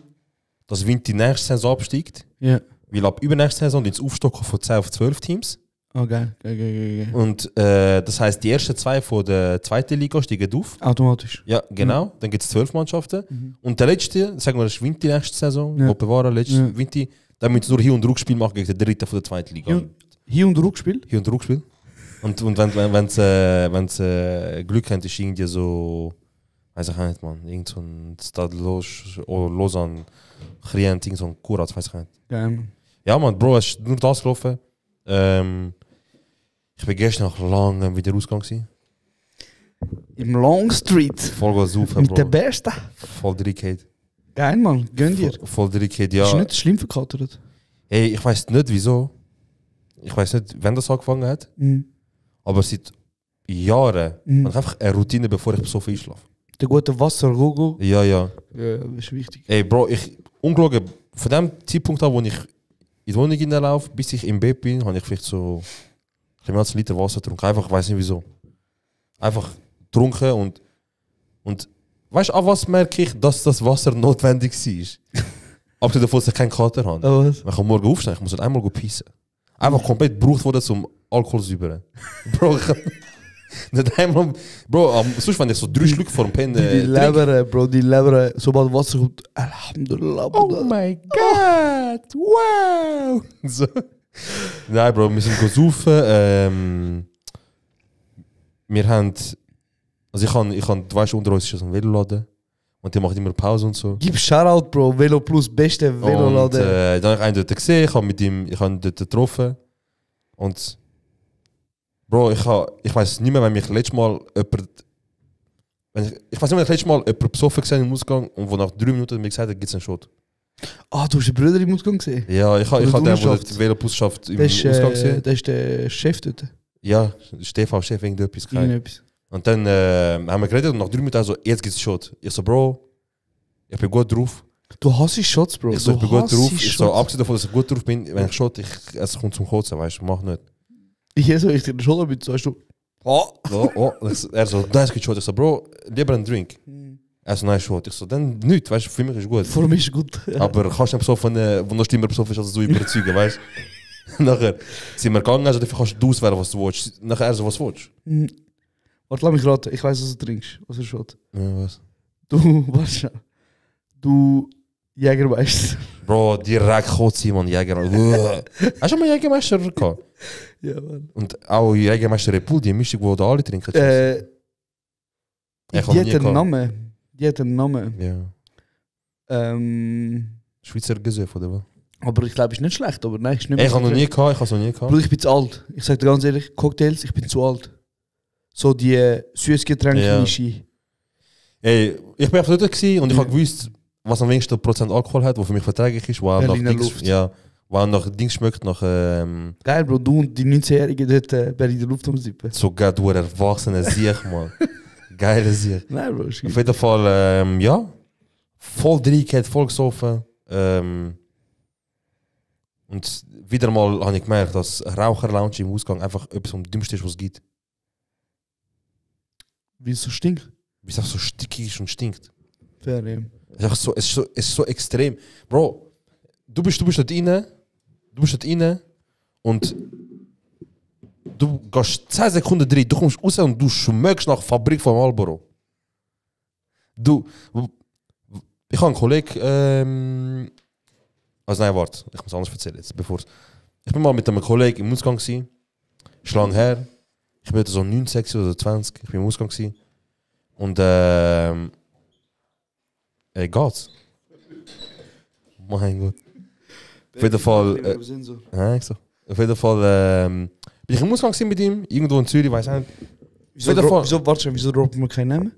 dass Vinti nächste Saison absteigt. Ja. Weil ab übernächste Saison ins Aufstocken von 10 auf 12 Teams. Oh, geil. Geil. Und das heisst, die ersten 2 von der zweiten Liga steigen auf. Automatisch. Ja, genau. Dann gibt es 12 Mannschaften. Und der letzte, sagen wir, das ist Vinti nächste Saison, Ja. Gott bewahre, letzte Vinti, dann müssen sie nur Hier- und Rückspiel machen gegen den dritten von der zweiten Liga. Hier und Rückspiel? Hier- und Rückspiel. Und wenn sie Glück haben, ist irgendwie so, weiß ich nicht, man, irgend so ein Stade Lausanne, Krient, irgend so ein Kurat, weiß ich nicht. Geil, Mann. Ja, man, Bro, es ist nur das gelaufen. Ich bin gestern nach langem wieder rausgegangen gewesen. Im Long Street. Voll saufen, Mit Bro. der Besten. Voll Dreckheit. Geil, Mann. Gönn dir. Voll Dreckheit, Ist ja. nicht schlimm verkatert. Hey, ich weiß nicht wieso. Ich weiß nicht, wann das angefangen hat. Aber seit Jahren habe ich einfach eine Routine, bevor ich so viel schlafe. Der gute Wasser-Gogo. Ja, ja. Ja, das ist wichtig. Ey, Bro, ungelogen, von dem Zeitpunkt an, wo ich in die Wohnung hineinlaufe, bis ich im Bett bin, habe ich vielleicht so ein mehr als 1 Liter Wasser getrunken. Einfach, ich weiß nicht wieso. Einfach getrunken und weißt du, an was merke ich, dass das Wasser notwendig war? Abgesehen davon, dass ich keinen Kater habe. Oh, was? Ich kann morgen aufstehen, ich muss halt einmal pissen. Einfach komplett gebraucht worden zum Alkohol zu säubern. Bro, ich kann nicht einmal... Bro, sonst wenn ich so 3 Schluck vor dem Pennen Die Leber, Bro, die Leber, sobald Wasser kommt, Alhamdulillah. Oh my God, wow! So. Nein, Bro, wir sind saufen. Wir haben... Also ich kann, du weißt, unter uns ist so ein Veloladen. Und die macht immer Pause und so. Gib Shoutout, Bro. Velo Plus, beste Veloladen. Und dann habe ich einen dort gesehen, ich habe mit ihm, ich habe ihn dort getroffen. Und Bro, ich weiß nicht mehr, wenn mich letztes Mal jemand... Ich weiß nicht mehr, letztes Mal jemand besoffen gesehen im Ausgang und wo nach 3 Minuten mir gesagt hat, gibt es einen Shot. Ah, du hast den Bruder im Ausgang gesehen? Ja, ich Oder habe du den, der schafft. die Velobusschaft im Der ist, Ausgang gesehen. der ist der Chef dort. Ja, Stefan-Chef, irgendetwas. Irgendetwas. Und dann haben wir geredet und nach 3 Minuten also, jetzt gibt's Shot. Ich so, Bro, ich bin gut drauf. Du hasst Shots, Bro. Ich so, ich Du bin gut hasst drauf. Ich so, Shots. abgesehen davon, dass ich gut drauf bin, wenn ich Shot, es kommt zum Kotzen, weißt du, mach nicht. Ich dir den Schulter mit, sagst du, Er so, da ist kein Shot. Ich so, Bro, lieber ein Drink. Er so, nein, Shot. Ich so, dann nicht, weißt du, für mich ist gut. vor mir ist gut. Aber kannst du nicht besoffen, wo noch schlimmer besoffen ist, als so überzeugen, weißt du? Nachher sind wir gegangen, also dafür kannst du auswählen, was du willst. Nachher er so, was willst Warte, lass mich raten. Ich weiss, was du trinkst. Was ist Shot? du? Ja, was? Du, warte schnell. Du Jägermeister. Bro, direkt Kotze, man, Jäger. Hast du schon mal Jägermeister gehabt? Ja, Mann. Und auch Jägermeister Red Bull, die Mischung, die da alle trinken. Die Ich hab noch nie hat einen gehabt. Namen. Die hat einen Namen. Ja. Schweizer Gesöff, oder was? Aber ich glaube, ist nicht schlecht. Aber nein, ist nicht Ich habe noch schlecht. nie gehabt, ich habe es noch nie gehabt. Bruder, ich bin zu alt. Ich sag dir ganz ehrlich, Cocktails, ich bin zu alt. So die Süßgetränke-Mische. Ey, ich bin einfach dort gewesen und ich habe gewusst, was am wenigsten Prozent Alkohol hat, was für mich verträglich ist, was nach Berliner Dings, Luft. ja, was nach Dings schmeckt, nach Geil, Bro, du und die 19-Jährigen dort Berliner Luft am Sippen. sogar du erwachsene Sieg, man. Geile Sieg. Nein, Bro, ist Auf jeden Fall, ja, voll Dreieck, voll gesoffen. Und wieder mal habe ich gemerkt, dass Raucherlounge im Ausgang einfach etwas vom Dümmsten ist, was es gibt. wie es so stinkt. Wie es einfach so stickig ist und stinkt. Fair, ja. Es ist, einfach so, es ist so extrem. Bro, du bist dort rein und du gehst 10 Sekunden drin, du kommst raus und du schmeckst nach Fabrik von Marlboro. Ich habe einen Kollegen, also nein, warte, ich muss anders erzählen jetzt, bevor. Ich bin mal mit einem Kollegen im Ausgang gewesen, ist lang her, ich bin so 19 oder 20, ich bin im Ausgang gewesen. Und geht's? Mein Gott. Auf jeden Fall, ja, ich so. Auf jeden Fall bin ich im Ausgang gewesen mit ihm, irgendwo in Zürich, weiß ich nicht. Wieso droppen wir keinen Namen?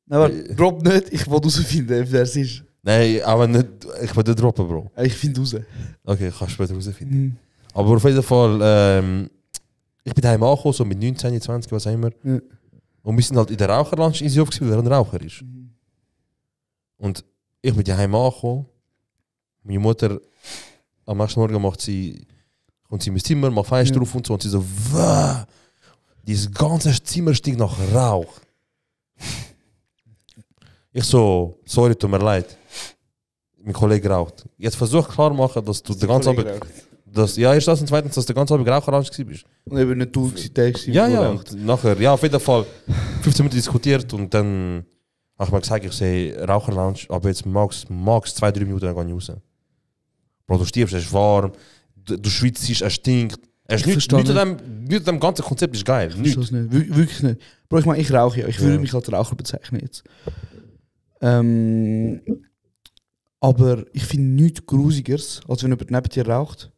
Nein, warte, drop nicht, ich will herausfinden, wer es ist. Nein, aber nicht, ich will den droppen, Bro. Ich finde raus. Okay, ich kann später herausfinden. Aber auf jeden Fall, ich bin daheim angekommen, so mit 19, 20, was auch immer. Ja. Und wir sind halt in der Raucherlounge in Siuf gewesen, weil er ein Raucher ist. Und ich bin daheim angekommen. Meine Mutter, am nächsten Morgen kommt sie in mein Zimmer, macht Fenster drauf und so. Und sie so, wow, dieses ganze Zimmer stinkt nach Rauch. Ich so, sorry, tut mir leid. Mein Kollege raucht. Jetzt versuch klar machen, dass du den ganzen Abend... Ja, erst das und zweitens, dass du den ganzen Abend Raucherlounge bist. Und eben nicht du, der war. Ja, und nachher, ja, auf jeden Fall 15 Minuten diskutiert und dann habe ich mir gesagt, ich sehe Raucherlounge, aber jetzt max 2-3 Minuten, dann gehe ich raus. Bro, du stirbst, es ist warm, du schwitzt, es stinkt. Es ist nichts an dem ganzen Konzept ist geil. Nicht. Wirklich nicht. Bro, ich meine, ich rauche ja. Ich würde mich als Raucher bezeichnen jetzt. Aber ich finde nichts Grusigeres, als wenn jemand neben dir raucht,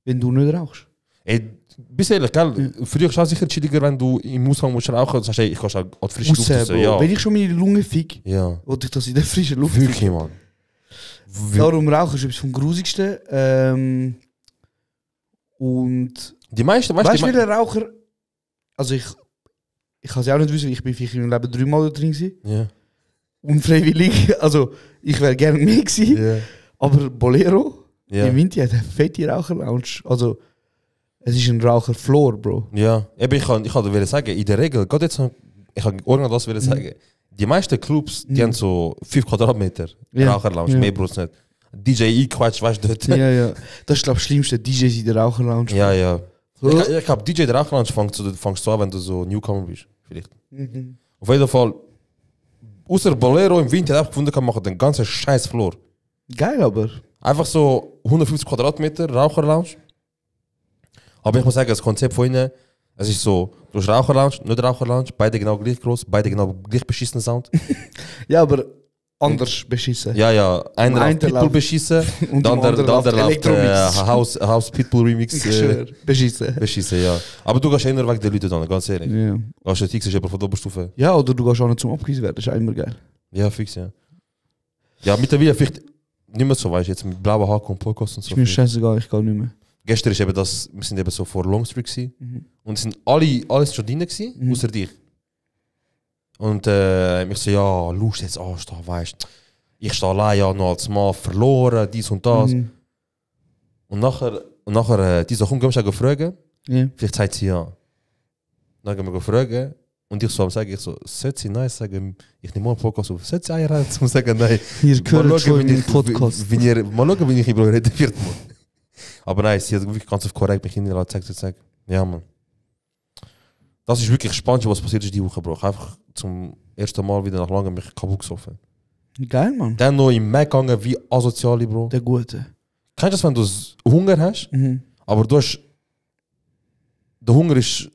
wenn du nicht rauchst. Ey, bist ehrlich, gell? Für dich ist es sicher chilliger, wenn du im Ausgang musst rauchen und sagst, ey, ich kann an die frische Luft raus. Ja. Wenn ich schon meine Lunge fick, Ja. wollte ich das in der frischen Luft Wirklich, ficken. Mann. Darum Rauchen ist etwas vom Grusigsten. Und Die meisten, weißt du, welcher Raucher... Also ich kann es ja auch nicht wissen, ich bin vielleicht in meinem Leben 3 Mal da drin gewesen. Ja. Unfreiwillig, also ich wäre gerne mehr gewesen. Ja. Aber Bolero, Ja. im Winter hat eine fette Raucherlounge. Also es ist ein Raucherfloor, Bro. Ja, eben, ich kann dir sagen, in der Regel, gerade jetzt, ich kann irgendwas das will sagen, die meisten Clubs, die haben so 5 Quadratmeter Ja. Raucherlounge, Ja. mehr brauchst du nicht. DJ quatsch, weißt du dort. Ja, ja. Das ist, glaube ich, das Schlimmste. DJs in der Raucherlounge. Ja, ja. So. Ich glaube, DJ der Raucherlounge fängst du an, wenn du so Newcomer bist. Vielleicht. Mhm. Auf jeden Fall, außer Bolero im Winter, habe ich gefunden, kann machen den ganzen scheiß Floor. Geil, aber. Einfach so 150 Quadratmeter Raucherlounge. Aber ich muss sagen, das Konzept von ihnen, es ist so, du hast Raucherlounge, nicht Raucherlounge, beide genau gleich groß, beide genau gleich beschissen Sound. Ja, aber anders beschissen. Ja, ja, einer Ein läuft Pitbull läuft- beschissen, Und der dem andere anderen läuft läuft Elektromix. House Pitbull Remix Ich schwör, beschissen. beschissen, ja. Aber du gehst eher weg den Leuten dann, ganz ehrlich. Ja. Gehst du Tix, ist jemand von der Oberstufe. Ja, oder du gehst auch nicht zum Abgewiesen werden, das ist auch immer geil. Ja, fix, ja. Ja, mittlerweile vielleicht, Nicht mehr so, weißt du, jetzt mit blauer Haken und Podcast und so. Ist mir scheißegal, ich gehe nicht mehr. Gestern ist eben das, wir sind eben so vor Longstreet gewesen. Und es sind alles schon drin gewesen, außer dich. Und ich so, ja, Lust jetzt anstehen, weißt du. Ich stehe allein ja noch als Mann verloren, dies und das. Und nachher die so, komm, gehen wir fragen. Ja. Vielleicht sagt sie ja. Dann gehen wir fragen. Und ich so am sagen, ich so, sollte sie nein sagen, ich nehme mal einen Podcast auf. Sollte sie einreiten, zum sagen nein. Ihr gehört Mal schon schauen, in den Podcast. Mal schauen, wenn ich über reden wird, man. Aber nein, sie hat wirklich ganz korrekt mich hingelassen, gesagt, ja, man. Das ist wirklich spannend, was passiert ist die Woche, Bro. Ich habe einfach zum ersten Mal wieder nach langem mich kaputt gesoffen. Geil, Mann. Dann noch im Mac gegangen wie asoziale, Bro. Der Gute. Kennst du das, wenn du Hunger hast, aber du hast... Der Hunger ist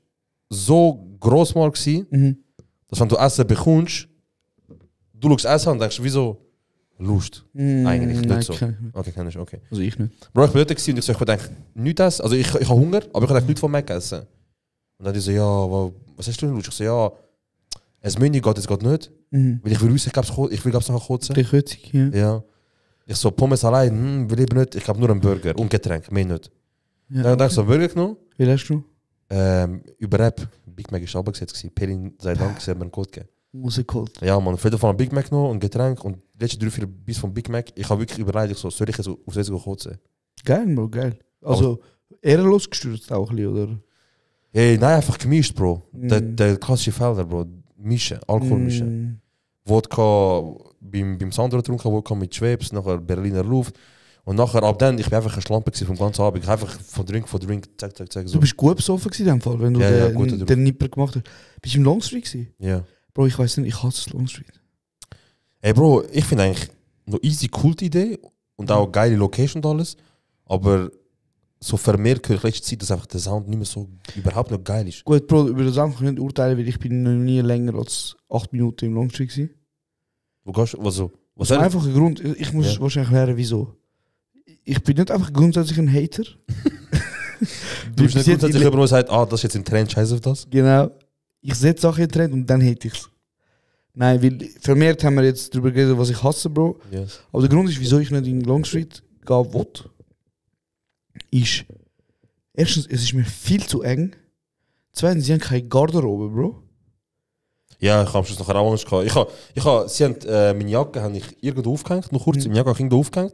so gross mal gewesen, dass wenn du Essen bekommst, du schaust Essen und denkst, wieso Lust? Eigentlich nicht so. Okay, kenn ich, okay. Also ich nicht. Bro, ich bin dort gewesen und ich so, ich denke, nichts essen. Also ich habe Hunger, aber ich habe nichts von Mac essen. Und dann die so, ja, was hast du denn Lust? Ich so, ja, ein Menü geht jetzt gerade nicht. Weil ich will wissen, ich will nachher kotzen. Der Kürzig, ja. Ja. Ich so, Pommes allein, will ich nicht. Ich habe nur einen Burger und Getränk, mehr nicht. Ja, Dann habe ich so einen Burger genommen. Wie hast du? Über App. Big Mac ist runtergesetzt. Pelin sei Dank, sie hat mir einen Code gegeben. Rausgeholt. Ja, man, auf jeden Fall einen Big Mac genommen und Getränk und die letzten 3-4 Biss vom Big Mac. Ich habe wirklich überlegt, ich so, soll ich jetzt auf das kotzen? Geil, Bro, geil. Also, ehrenlos gestürzt auch ein bisschen, oder? Hey, nein, einfach gemischt, Bro. Der klassische Felder, Bro. Mischen, Alkohol mischen. Wodka beim Sandro getrunken, Wodka mit Schwebs, nachher Berliner Luft. Und nachher, ab dann, ich bin einfach eine Schlampe vom ganzen Abend. Ich habe einfach von Drink, zack. So. Du bist gut besoffen gewesen in dem Fall, wenn du den Nipper gemacht hast. Bist du im Longstreet gewesen? Ja. Bro, ich weiß nicht, ich hasse das Longstreet. Ey, Bro, ich finde eigentlich noch easy Kult-Idee und auch geile Location und alles. Aber so vermehrt höre ich letzte Zeit, dass einfach der Sound nicht mehr so überhaupt noch geil ist. Gut, Bro, über den Sound kann ich nicht urteilen, weil ich bin noch nie länger als 8 Minuten im Longstreet gewesen. Wo gehst du? Was Das ist einfach ein Grund. Ich muss wahrscheinlich lernen, wieso. Ich bin nicht einfach grundsätzlich ein Hater. Du bist nicht grundsätzlich immer nur gesagt, das ist jetzt im Trend, scheiß auf das. Genau. Ich setze Sachen in den Trend und dann hate ich es. Nein, weil vermehrt haben wir jetzt darüber geredet, was ich hasse, Bro. Yes. Aber der Grund ist, wieso ich nicht in Longstreet gehen will, ist, erstens, es ist mir viel zu eng. Zweitens, sie haben keine Garderobe, Bro. Ja, ich habe am Schluss nachher auch Angst gehabt. Sie haben meine Jacke habe ich irgendwo aufgehängt, noch kurz im Jacke irgendwo aufgehängt.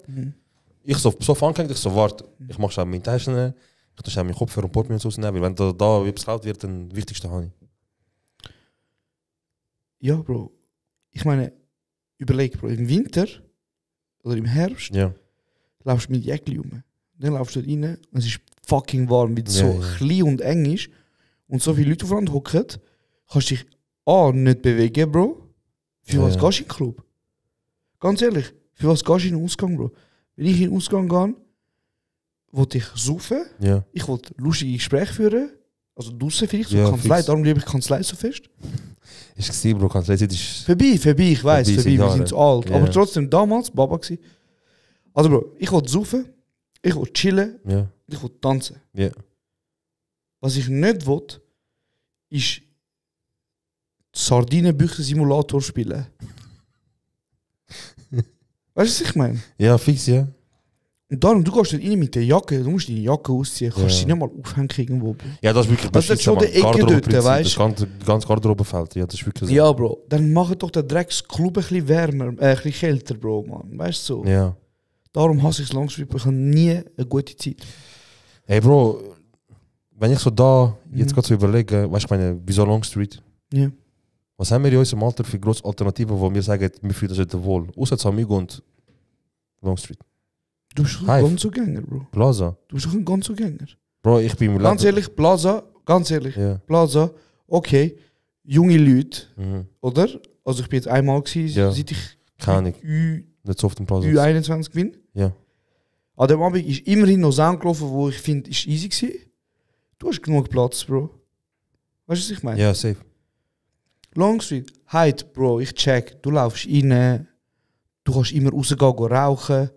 Ich so angehängt, ich so, warte, ich mache schon meine Taschen, ich tue schon meinen Kopfhörer und Portemonnaie rausnehmen, weil wenn da etwas laut wird, dann das Wichtigste habe ich. Ja, Bro. Ich meine, überleg, Bro, im Winter oder im Herbst laufst du mit Jäckli rum. Dann laufst du dort rein und es ist fucking warm, weil es so klein und eng ist und so viele Leute aufeinander hocken, kannst du dich nicht bewegen, Bro. Für was gehst du in den Club? Ganz ehrlich, für was gehst du in den Ausgang, Bro? Wenn ich in den Ausgang gehe, wollte ich saufen, ich wollte lustige Gespräche führen, also draussen vielleicht, so Kanzlei, darum liebe ich Kanzlei so fest. Ist gesehen, Bro, Kanzlei ist... Vorbei, ich weiss, wir sind zu alt. Aber trotzdem, damals, Baba gsi. Also Bro, ich wollte saufen, ich wollte chillen, ich wollte tanzen. Was ich nicht wollte, ist Sardinenbüchsen-Simulator spielen. Weißt du, was ich meine? Ja, fix, ja. Und darum, du gehst dort rein mit der Jacke, du musst deine Jacke ausziehen, kannst sie nicht mal aufhängen irgendwo. Ja, das ist wirklich das ist schon der Ecke dort, weißt du? Das ganze Garderobefeld, ja, das ist wirklich so. Ja, Bro, dann mach doch den Drecksclub ein bisschen wärmer, ein bisschen kälter, Bro, man. Weißt du so? Ja. Darum hasse ich es Longstreet, ich habe nie eine gute Zeit. Hey, Bro, wenn ich so da jetzt gerade so überlege, weißt du, ich meine, wieso Longstreet? Ja. Was haben wir in unserem Alter für grosse Alternativen, wo wir sagen, wir fühlen uns nicht wohl? Außer Amigo und Longstreet. Du bist doch ein Gonzo-Gänger, Bro. Plaza. Du bist doch ein Gonzo-Gänger. Bro, ich bin... Ganz ehrlich, Plaza, Plaza, okay, junge Leute, oder? Also ich bin jetzt einmal gewesen, seit ich nicht so oft im Plaza Ü21 bin. Ja. An dem Abend ist immerhin noch Sound gelaufen, wo ich finde, ist easy gewesen. Du hast genug Platz, Bro. Weißt du, was ich meine? Ja, safe. Longstreet, Hyde, Bro, ich check. Du laufst rein, du kannst immer rausgehen, rauchen.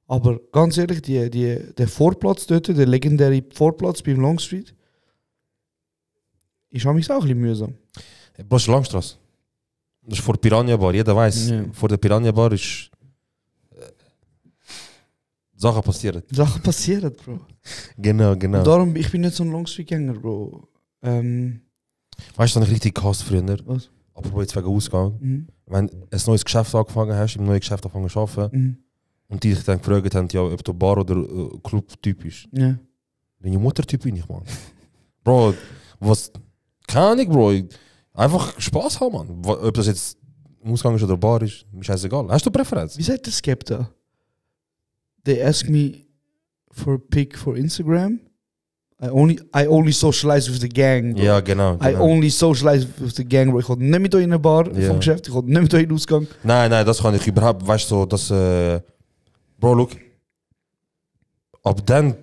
Aber ganz ehrlich, der Vorplatz dort, der legendäre Vorplatz beim Longstreet, ist auch ein bisschen mühsam. Bro, das ist Langstrasse. Das ist vor der Piranha Bar. Jeder weiß, vor der Piranha Bar ist Sachen passieren. Sachen passieren, Bro. Genau. Und darum, ich bin nicht so ein Longstreet-Gänger, Bro. Weißt du, was ich richtig gehasst früher? Was? Aber jetzt wegen Ausgang. Wenn du ein neues Geschäft angefangen hast, im neuen Geschäft angefangen zu arbeiten und die dich dann gefragt haben, ja, ob du Bar- oder Club-Typ bist. Ja. Deine Mutter-Typ bin ich, Mann. Bro, was... Keine Ahnung, Bro. Einfach Spaß haben, Mann. Ob das jetzt Ausgang ist oder Bar ist, mir scheißegal. Hast du Präferenz? Wie sagt der Skepta? They ask me for a pic for Instagram. I only socialize with the gang, bro. Ja, genau. I only socialize with the gang, bro. Ich komme nicht mit euch in eine Bar vom Geschäft, ich komme nicht mit euch in den Ausgang. Nein, das kann ich überhaupt, weißt du, so, dass... Bro, look. Ab dem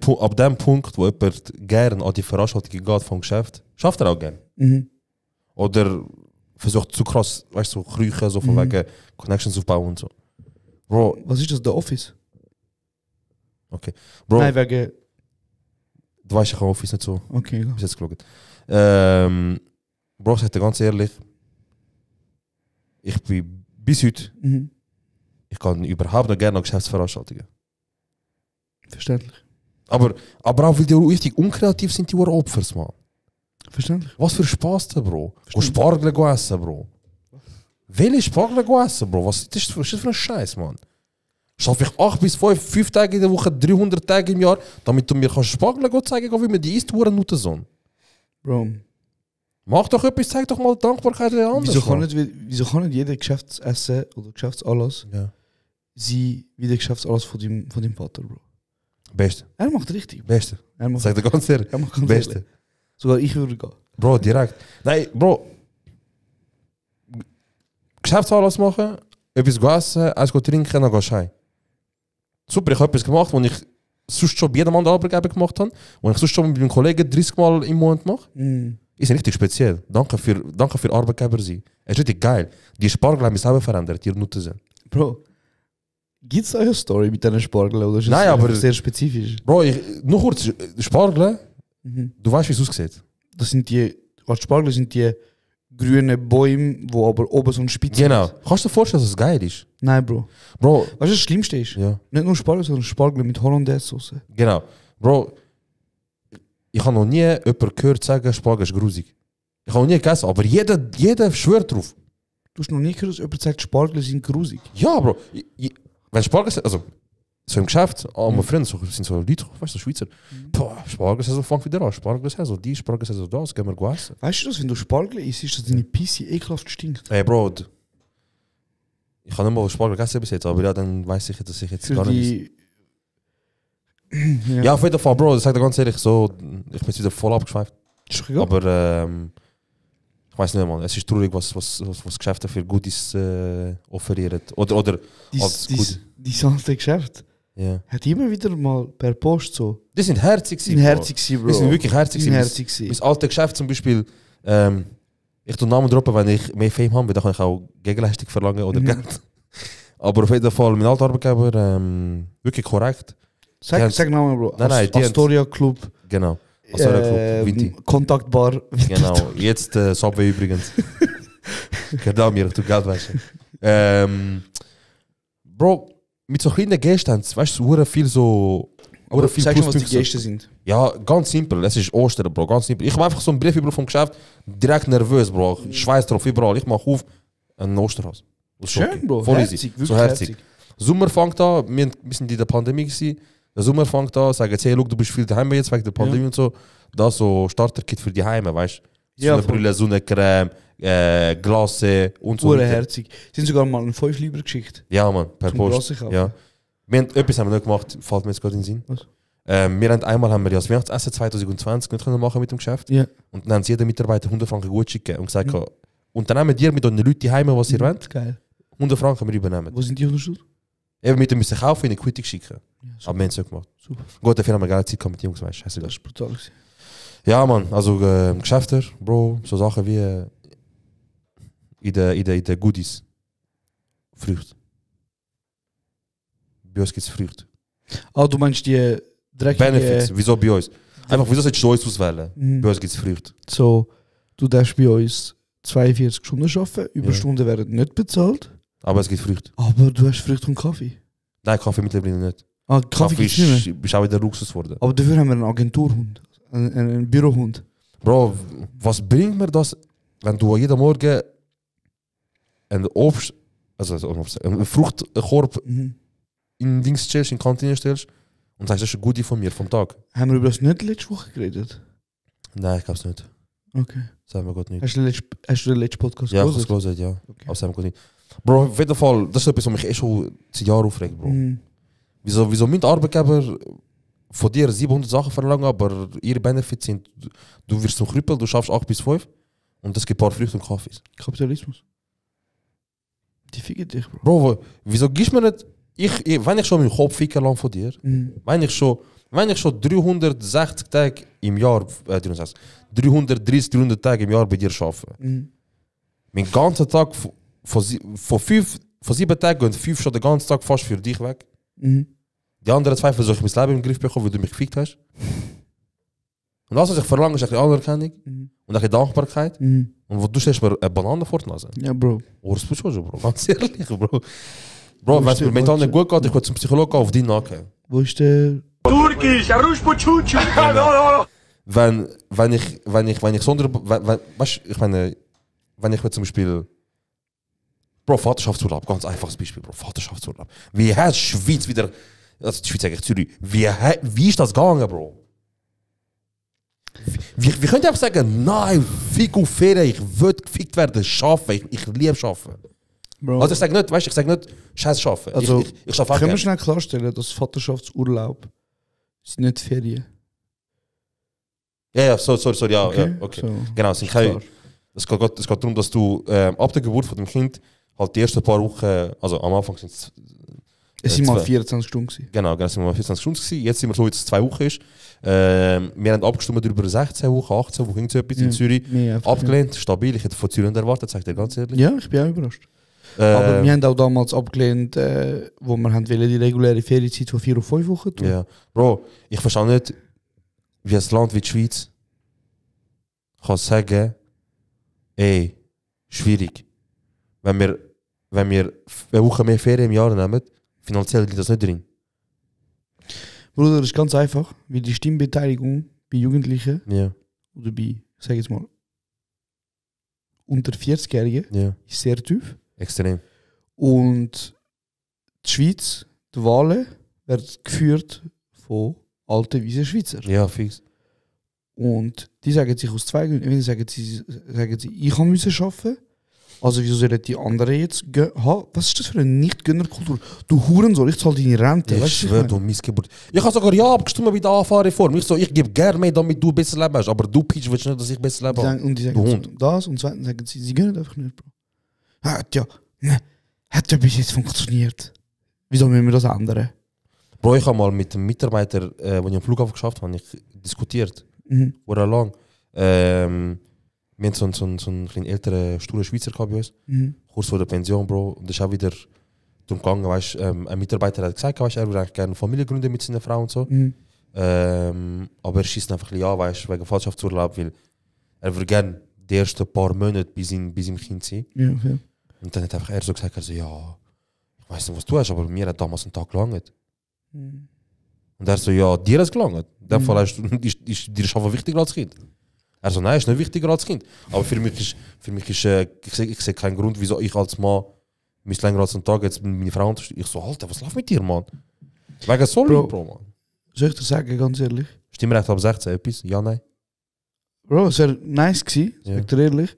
Punkt, wo jemand gerne an die Veranstaltungen geht vom Geschäft, schafft er auch gerne. Oder versucht zu krass, weißt du, so kriechen, so von wegen Connections aufbauen und so. Bro. Was ist das, der Office? Okay. Bro. Nein, wegen... Du weißt, ich habe Office nicht so. Okay, bis jetzt geschaut. Bro, ich sag dir ganz ehrlich, ich bin bis heute, ich kann überhaupt noch gerne an Geschäftsveranstaltungen. Verständlich. Aber auch weil die richtig unkreativ sind, die Opfers, man. Verständlich. Was für Spaß da, Bro. Go Spargel essen, Bro. Welche Spargel essen, Bro? Was ist das für ein Scheiß, man? Schaffe ich 8 bis 5 Tage in der Woche, 300 Tage im Jahr, damit du mir Spargel zeigen kannst, wie man die isst, Nutten. Bro. Mach doch etwas, zeig doch mal Dankbarkeit der anderen. Wieso kann nicht jeder Geschäftsessen oder Geschäftsanlass sein wie der Geschäftsanlass von deinem Vater, Bro? Beste. Er macht richtig. Beste. Sag dir ganz ehrlich. Er macht ganz Beste. Ehrlich. Sogar ich würde gehen. Bro, direkt. Nein, Bro. Geschäftsanlass machen, etwas essen, eins trinken, dann gehst du heim. Super, ich habe etwas gemacht, was ich sonst schon bei jedem anderen Arbeitgeber gemacht habe, was ich sonst schon mit meinen Kollegen 30 Mal im Monat mache. Ist richtig speziell. Danke für Arbeitgeber sein. Es ist richtig geil. Die Spargel haben mich selber verändert, die Nutten sind. Bro, gibt es eine Story mit diesen Spargeln oder ist Nein, aber sehr spezifisch? Bro, nur kurz, Spargel, du weißt, wie es aussieht. Das sind die Spargel sind die grünen Bäume, wo aber oben so ein Spitze Genau. Kannst du dir vorstellen, dass es geil ist? Nein, Bro. Bro. Weißt du, das Schlimmste ist? Ja. Nicht nur Spargel, sondern Spargel mit Hollandaise-Sauce. Genau. Bro, ich habe noch nie jemanden gehört sagen, Spargel ist grusig. Ich habe noch nie gegessen, aber jeder schwört drauf. Du hast noch nie gehört, dass jemand sagt, Spargel sind grusig? Ja, Bro. Wenn Spargel, also so im Geschäft, meine Freunde sind so Leute, weißt du, so Schweizer. Boah, Spargelsaison fängt wieder an. Spargelsaison die, Spargelsaison das, gehen wir essen. Weißt du das, wenn du Spargel isst, ist das deine Pisse ekelhaft stinkt? Ey, Bro, ich habe nicht mal Spargel gegessen bis jetzt, aber ja, dann weiß ich, dass ich jetzt gar nicht... Ja, auf jeden Fall, Bro, das sagt er ganz ehrlich so, ich bin jetzt wieder voll abgeschweift. Aber ich weiß nicht, man, es ist traurig, was Geschäfte für Goodies offerieren. Oder als Goodies. Die ganze Geschäft ja. Hat immer wieder mal per Post so... Die sind herzig, Bro. Bro. Die sind wirklich herzig. Mein altes Geschäft zum Beispiel, ich tue Namen droppen, wenn ich mehr Fame habe, dann kann ich auch Gegenleistung verlangen oder Geld. Aber auf jeden Fall, mein alter Arbeitgeber, wirklich korrekt. Sag Namen, Bro. Nein, Astoria Club. Genau. Astoria Club, Vinti. Kontaktbar. Genau, jetzt Subway übrigens. Genau mir, du Geld waschen. Bro, mit so kleinen Gesten, weißt du, viel so... Aber viel sag schon, was die Gäste sind. Ja, ganz simpel. Es ist Ostern, Bro, ganz simpel. Ich habe einfach so einen Brief über vom Geschäft, direkt nervös, Bro. Schweiß drauf, überall. Ich mache auf, ein Osterhaus. Schön, Bro. Voll herzig, easy. So herzig. Sommer fängt an, wir sind in der Pandemie gewesen. Der Sommer fängt an, sagen hey, look, du bist viel daheim jetzt wegen der Pandemie und so. Da so Starter-Kit für die Heime, weißt du? Sonnenbrille, Sonnencreme, Glace und so. Herzig. Sie haben sogar mal einen 5 lieber geschickt. Ja, man, per Post. Ja. Etwas haben wir nicht gemacht, fällt mir jetzt gerade in den Sinn. Was? Einmal haben wir das Weihnachtsessen 2020 nicht machen mit dem Geschäft. Ja. Und dann haben sie jedem Mitarbeiter 100 Franken gut schicken und gesagt, unternehmen dir mit euren Leuten heim, was ihr wollt. Geil. 100 Franken wir übernehmen. Wo sind die 100 Stutz? Eben mit dem müssen kaufen und in die Quittung schicken. Ja, aber wir haben es nicht gemacht. Super. Gut, dafür haben wir geile Zeit gehabt mit Jungs, weißt du. Das ist brutal. Ja, Mann, also Geschäfte, Bro, so Sachen wie in der Goodies. Früchte. Bei uns gibt es Früchte. Ah, du meinst die dreckige... Benefits, wieso bei uns? Einfach, wieso sollst du uns auswählen? Bei uns gibt es Früchte. So, du darfst bei uns 42 Stunden arbeiten, Überstunden werden nicht bezahlt. Aber es gibt Früchte. Aber du hast Früchte und Kaffee. Nein, Kaffee mittlerweile nicht. Ah, Kaffee gibt's nicht mehr. Bist auch wieder Luxus geworden. Aber dafür haben wir einen Agenturhund. Einen Bürohund. Bro, was bringt mir das, wenn du jeden Morgen einen Obst, einen Fruchtkorb in Dings stellst, in die Kantine stellst und sagst, das ist eine gute von mir vom Tag? Haben wir über das nicht letzte Woche geredet? Nein, ich glaube es nicht. Okay. Sagen wir Gott nicht. Hast du den letzten Podcast Ja, ich habe es gelesen, ja. Okay. Aber sagen wir Gott nicht. Bro, auf jeden Fall, das ist etwas, was mich schon seit Jahren aufregt, Bro. Wieso mein Arbeitgeber von dir 700 Sachen verlangen, aber ihre Benefits sind, du wirst zum Krüppel, du schaffst 8 bis 5 und es gibt ein paar Früchte und Kaffees. Kapitalismus. Die ficken dich, Bro. Bro, wieso gibst du mir nicht, wenn ich schon meinen Kopf ficken lasse von dir, wenn ich schon 360 Tage im Jahr, 330, 300 Tage im Jahr bei dir arbeite, mein ganzer Tag von 7 Tagen gehen 5 schon den ganzen Tag fast für dich weg. Die anderen 2 versuche ich mein Leben im Griff bekommen, weil du mich gefickt hast. Und das, was ich verlange, ist ein bisschen Anerkennung und ein bisschen Dankbarkeit. Und wo du stellst mir eine Banane vor die Nase. Ja, Bro. Oh, das ist schon, Bro. Ganz ehrlich, Bro. Bro, wenn es mir mental nicht gut geht, ich will zum Psychologen gehen, auf deinen Nacken. Wo ist der... Turkisch, Arush Puchuchu. Wenn ich sonder... Weißt du, ich meine, wenn ich zum Beispiel... Bro, Vaterschaftsurlaub, ganz einfaches Beispiel, Bro. Vaterschaftsurlaub. Wie hat Schweiz wieder... Also die Schweiz eigentlich Zürich. Wie ist das gegangen, Bro? Wie könnt ihr einfach sagen, nein, fick auf Ferien, ich will gefickt werden, arbeiten, ich liebe arbeiten. Bro. Also ich sage nicht, weißt du, ich sage nicht, scheiß arbeiten. Also, ich arbeite auch können wir gerne. schnell klarstellen, dass Vaterschaftsurlaub ist nicht Ferien. Ja, sorry, ja, okay. So. Genau, es geht darum, dass du ab der Geburt von dem Kind halt die ersten paar Wochen, also am Anfang sind Es sind mal 24 Stunden gewesen. Genau, es sind mal 24 Stunden gewesen. Jetzt sind wir so, wie es 2 Wochen ist. Wir haben abgestimmt über 16 Wochen, 18 Wochen, so etwas in Zürich. Abgelehnt, stabil. Ich hätte von Zürich nicht erwartet, sag ich dir ganz ehrlich. Ja, ich bin auch überrascht. Aber wir haben auch damals abgelehnt, wo wir haben wollen, die reguläre Ferienzeit von 4 auf 5 Wochen tun. Ja. Bro, ich verstehe nicht, wie ein Land wie die Schweiz kann sagen, ey, schwierig. Wenn wir eine Woche mehr Ferien im Jahr nehmen, finanziell liegt das nicht drin. Bruder, das ist ganz einfach, weil die Stimmbeteiligung bei Jugendlichen Ja. oder bei, sag jetzt mal, unter 40-Jährigen Ja. ist sehr tief. Extrem. Und die Schweiz, die Wahlen, werden geführt von alten, weisen Schweizer. Ja, fix. Und die sagen sich aus 2 Gründen. Entweder sagen sie, ich musste arbeiten. Also wieso sollen die anderen jetzt haben? Was ist das für eine Nicht-Gönnerkultur? Du Hurensohn, ich zahle deine Rente. Ich weißt du, schwöre, du Missgeburt. Ich habe sogar ja abgestimmt bei der AFA-Reform. Ich gebe gerne mehr, damit du besser leben hast. Aber du, Pitch, willst nicht, dass ich besser lebe. Und die sagen das und zweitens sagen sie gönnen einfach nicht, Bro. Hat ja bis jetzt funktioniert. Wieso müssen wir das ändern? Bro, ich habe mal mit einem Mitarbeiter, den ich am Flughafen geschafft habe, diskutiert. Oder lang. Wir haben so einen älteren, sturen Schweizer bei uns. Kurz vor der Pension, Bro. Und das ist auch wieder darum gegangen, weißt, ein Mitarbeiter hat gesagt, weißt, er würde eigentlich gerne eine Familie gründen mit seiner Frau und so. Aber er schießt einfach ein bisschen an, weißt, wegen Vaterschaftsurlaub, weil er würde gerne die ersten paar Monate bei seinem Kind sein. Ja, okay. Und dann hat einfach er so gesagt, ja, ich weiß nicht, was du hast, aber mir hat damals einen Tag gelangt. Und er so, ja, dir hat es gelangt. In dem Fall ist dir Schaffen wichtiger als Kind. Er so, nein, ist nicht wichtiger als Kind. Aber für mich ist ich sehe keinen Grund, wieso ich als Mann mich länger als einen Tag jetzt mit meiner Frau unterstütze. Ich so, Alter, was läuft mit dir, Mann? Wegen Solo, Bro, Mann. Soll ich dir sagen, ganz ehrlich? Stimmrecht ab 16, etwas? Ja, nein? Bro, es wäre nice gewesen, Ja. sag dir ehrlich.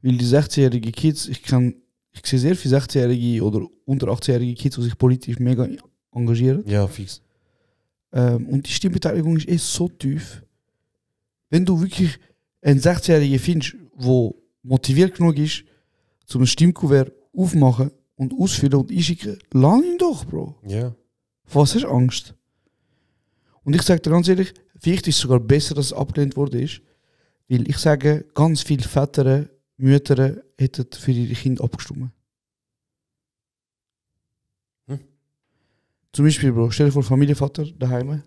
Weil die 16-jährigen Kids, ich sehe sehr viele 16-jährige oder unter 18-jährige Kids, die sich politisch mega engagieren. Ja, fix. Und die Stimmbeteiligung ist so tief. Wenn du wirklich einen 16-Jährigen findest, der motiviert genug ist, zum Stimmkuvert aufmachen und ausfüllen und einschicken, lass ihn doch, Bro. Ja. Vor was hast du Angst? Und ich sage dir ganz ehrlich, vielleicht ist es sogar besser, dass es abgelehnt wurde, weil ich sage, ganz viele Väter, Mütter hätten für ihre Kinder abgestimmt. Zum Beispiel, Bro, stell dir vor, Familienvater daheim.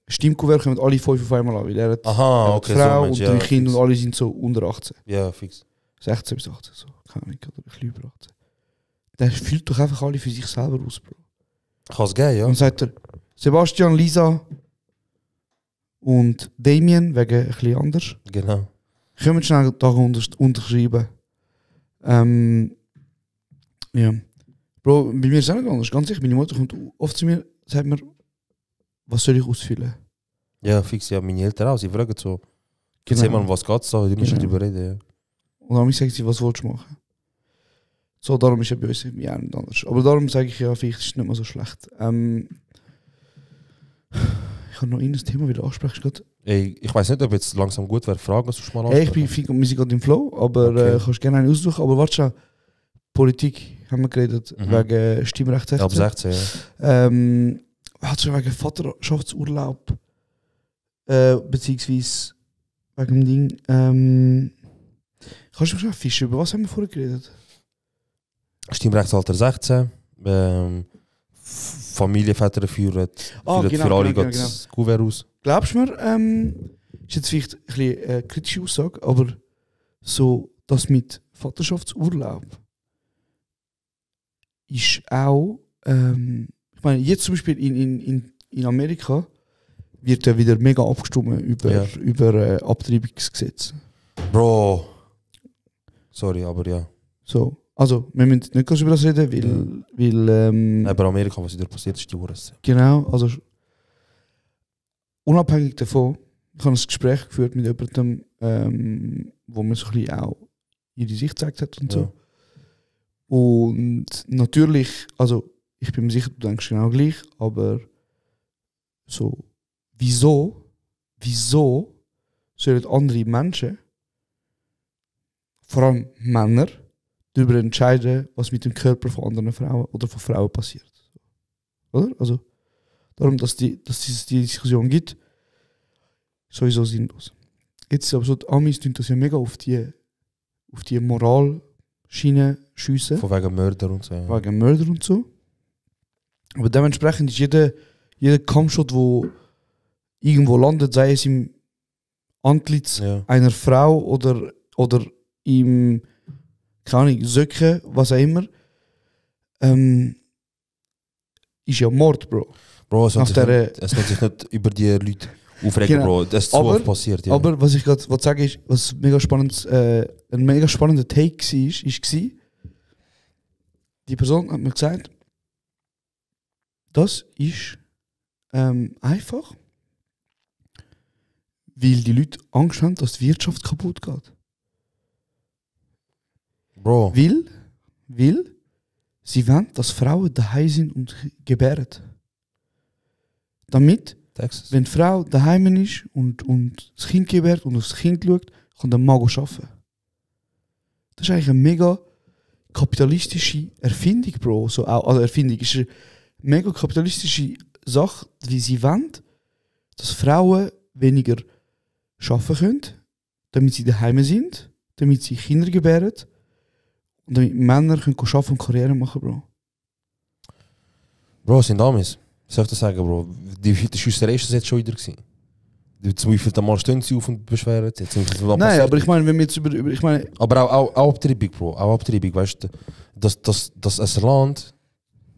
Stimmkuvert kommen alle 5 auf einmal an, weil er hat Aha, okay, eine Frau so und Mensch, 3 Kinder und alle sind so unter 18. Ja, fix. 16 bis 18, so. Keine Ahnung, oder ein bisschen über 18. Der fühlt doch einfach alle für sich selber aus, Bro. Kann es geben, ja. Dann sagt er, Sebastian, Lisa und Damien, wegen ein bisschen anders. Genau. Können wir schnell da unterschreiben? Ja. Bro, bei mir ist es auch nicht anders. Ganz sicher, meine Mutter kommt oft zu mir, sagt mir, was soll ich ausfüllen? Ja, fix, ja, meine Eltern auch. Sie fragen so, Genau. erzähl mal, was geht da? Die müssen Genau. darüber reden, ja. Und dann sagt sie, was willst du machen? So, darum ist ja bei uns ja nicht anders. Aber darum sage ich ja, vielleicht ist es nicht mehr so schlecht. Ich habe noch ein Thema wieder ansprechen. Ey, ich weiß nicht, ob jetzt langsam gut wäre, Fragen, was du schon mal Hey, wir sind gerade im Flow, aber Okay. kannst gerne einen aussuchen. Aber warte schon, Politik haben wir geredet, wegen Stimmrecht. Ab 16, ja. Warte schon, wegen Vaterschaftsurlaub, beziehungsweise wegen dem Ding. Kannst du mich schon fischen? Über was haben wir vorher geredet? Stimmrechtsalter 16. Familienväter führen Ah, für genau, alle genau, das Kuvert aus. Glaubst du mir, ist jetzt vielleicht ein bisschen eine kritische Aussage, aber so das mit Vaterschaftsurlaub ist auch, ich meine, jetzt zum Beispiel in Amerika wird ja wieder mega abgestimmt über Abtreibungsgesetz. Bro. Sorry, aber ja. So, also, wir müssen nicht ganz über das reden, weil Aber Amerika, was wieder passiert ist, die Ures. genau, also unabhängig davon, ich habe ein Gespräch geführt mit jemandem, wo mir so ein bisschen auch ihre Sicht gezeigt hat und so. Ja. Und natürlich, also ich bin mir sicher, du denkst genau gleich, aber so, wieso sollen andere Menschen, vor allem Männer, darüber entscheiden, was mit dem Körper von anderen Frauen oder von Frauen passiert? Oder? Also, darum, dass die Diskussion gibt, sowieso sinnlos. Jetzt ist aber so, die Amis tun das ja mega auf die Moralschiene schiessen. Von wegen Mörder und so. Ja. Wegen Mörder und so. Aber dementsprechend ist jeder Kampfshot, der irgendwo landet, sei es im Antlitz Ja. einer Frau oder im, keine Ahnung, Söcke, was auch immer, ist ja Mord, Bro. Bro, es Nach soll der- sich nicht über die Leute aufregen, Genau. Bro. Das ist so Aber- oft passiert, ja. Aber was ich gerade sagen ist, was mega spannend, ein mega spannender Take war, die Person hat mir gesagt, das ist einfach, weil die Leute Angst haben, dass die Wirtschaft kaputt geht. Bro, Weil sie wollen, dass Frauen daheim sind und gebären. Damit, Texas. wenn die Frau daheim ist und das Kind gebärt und aufs Kind schaut, kann der Mann arbeiten. Das ist eigentlich eine mega kapitalistische Erfindung, Bro. So, also Erfindung ist eine mega kapitalistische Sache, wie sie wollen, dass Frauen weniger arbeiten können, damit sie daheim sind, damit sie Kinder gebären und damit Männer können arbeiten und Karriere machen, Bro. Bro, es sind Amis. Was soll ich das sagen, Bro? Die Schüsserei ist das jetzt schon wieder gewesen. Zum Beispiel Mal stehen sie auf und beschweren sich. Nein, aber ich meine, wenn wir jetzt über ich meine, aber auch Abtreibung, Bro. Auch Abtreibung, weißt du, dass ein Land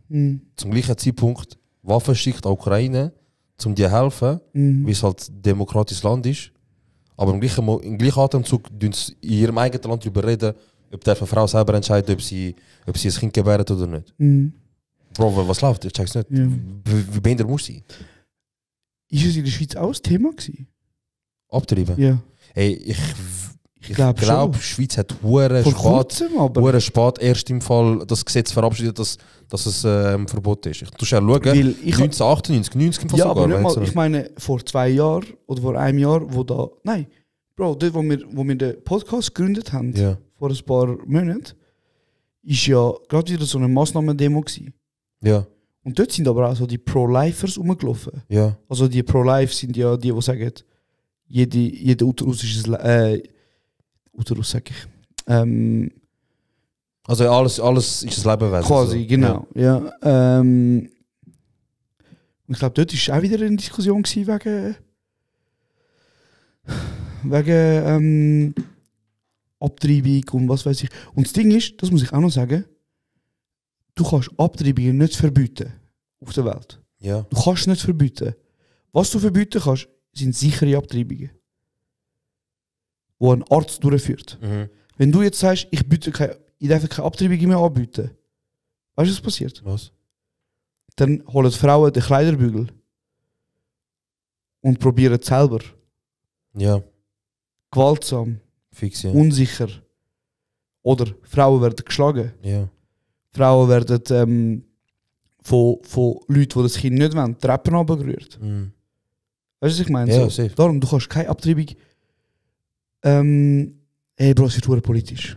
zum gleichen Zeitpunkt Waffen schickt an Ukraine, um dir helfen, wie es halt ein demokratisches Land ist. Aber im gleichen Atemzug tun sie in ihrem eigenen Land darüber reden, ob eine Frau selber entscheidet, ob sie ein Kind gebärt oder nicht. Bro, was läuft? Ich check's nicht. Ja. Wie behindert muss sie? ist es in der Schweiz auch ein Thema gewesen? Abtreiben? Ja. Hey, ich glaub glaube, schon. die Schweiz hat hure Vor spät, kurzem, aber hure spät erst im Fall das Gesetz verabschiedet, dass es verboten ist. Du musst ja schauen, Weil ich- 1998, 90 im Fall ja, sogar. aber nicht weißt mal, du? ich meine, vor 2 Jahren oder vor einem Jahr, wo da. Nein, Bro, dort, wo wir den Podcast gegründet haben, Ja. vor ein paar Monaten, ist ja gerade wieder so eine Massnahmendemo gewesen. Ja, Und dort sind aber auch so die Pro-Lifers rumgelaufen. ja. Also die Pro-Life sind ja die sagen, jeder Uterus ist ein Uterus, sag ich. Also alles ist das Lebewesen. Quasi, also. genau. Ja. Ich glaube, dort war auch wieder eine Diskussion gewesen wegen Abtreibung und was weiß ich. Und das Ding ist, das muss ich auch noch sagen, du kannst Abtreibungen nicht verbieten. auf der Welt. Ja. Du kannst nicht verbieten. Was du verbieten kannst, sind sichere Abtreibungen, wo ein Arzt durchführt. Mhm. Wenn du jetzt sagst, ich darf keine Abtreibung mehr anbieten, weißt du, was passiert? Was? Dann holen die Frauen den Kleiderbügel und probieren es selber. Ja, Gewaltsam, fix, ja. unsicher. Oder Frauen werden geschlagen. Ja. Frauen werden von Leuten, die das Kind nicht wollen, Treppen runtergerührt. Mhm. Weißt du, was ich meine? Ja, So, safe. darum, du kannst keine Abtreibung. Hey Bro, es wird verdammt politisch.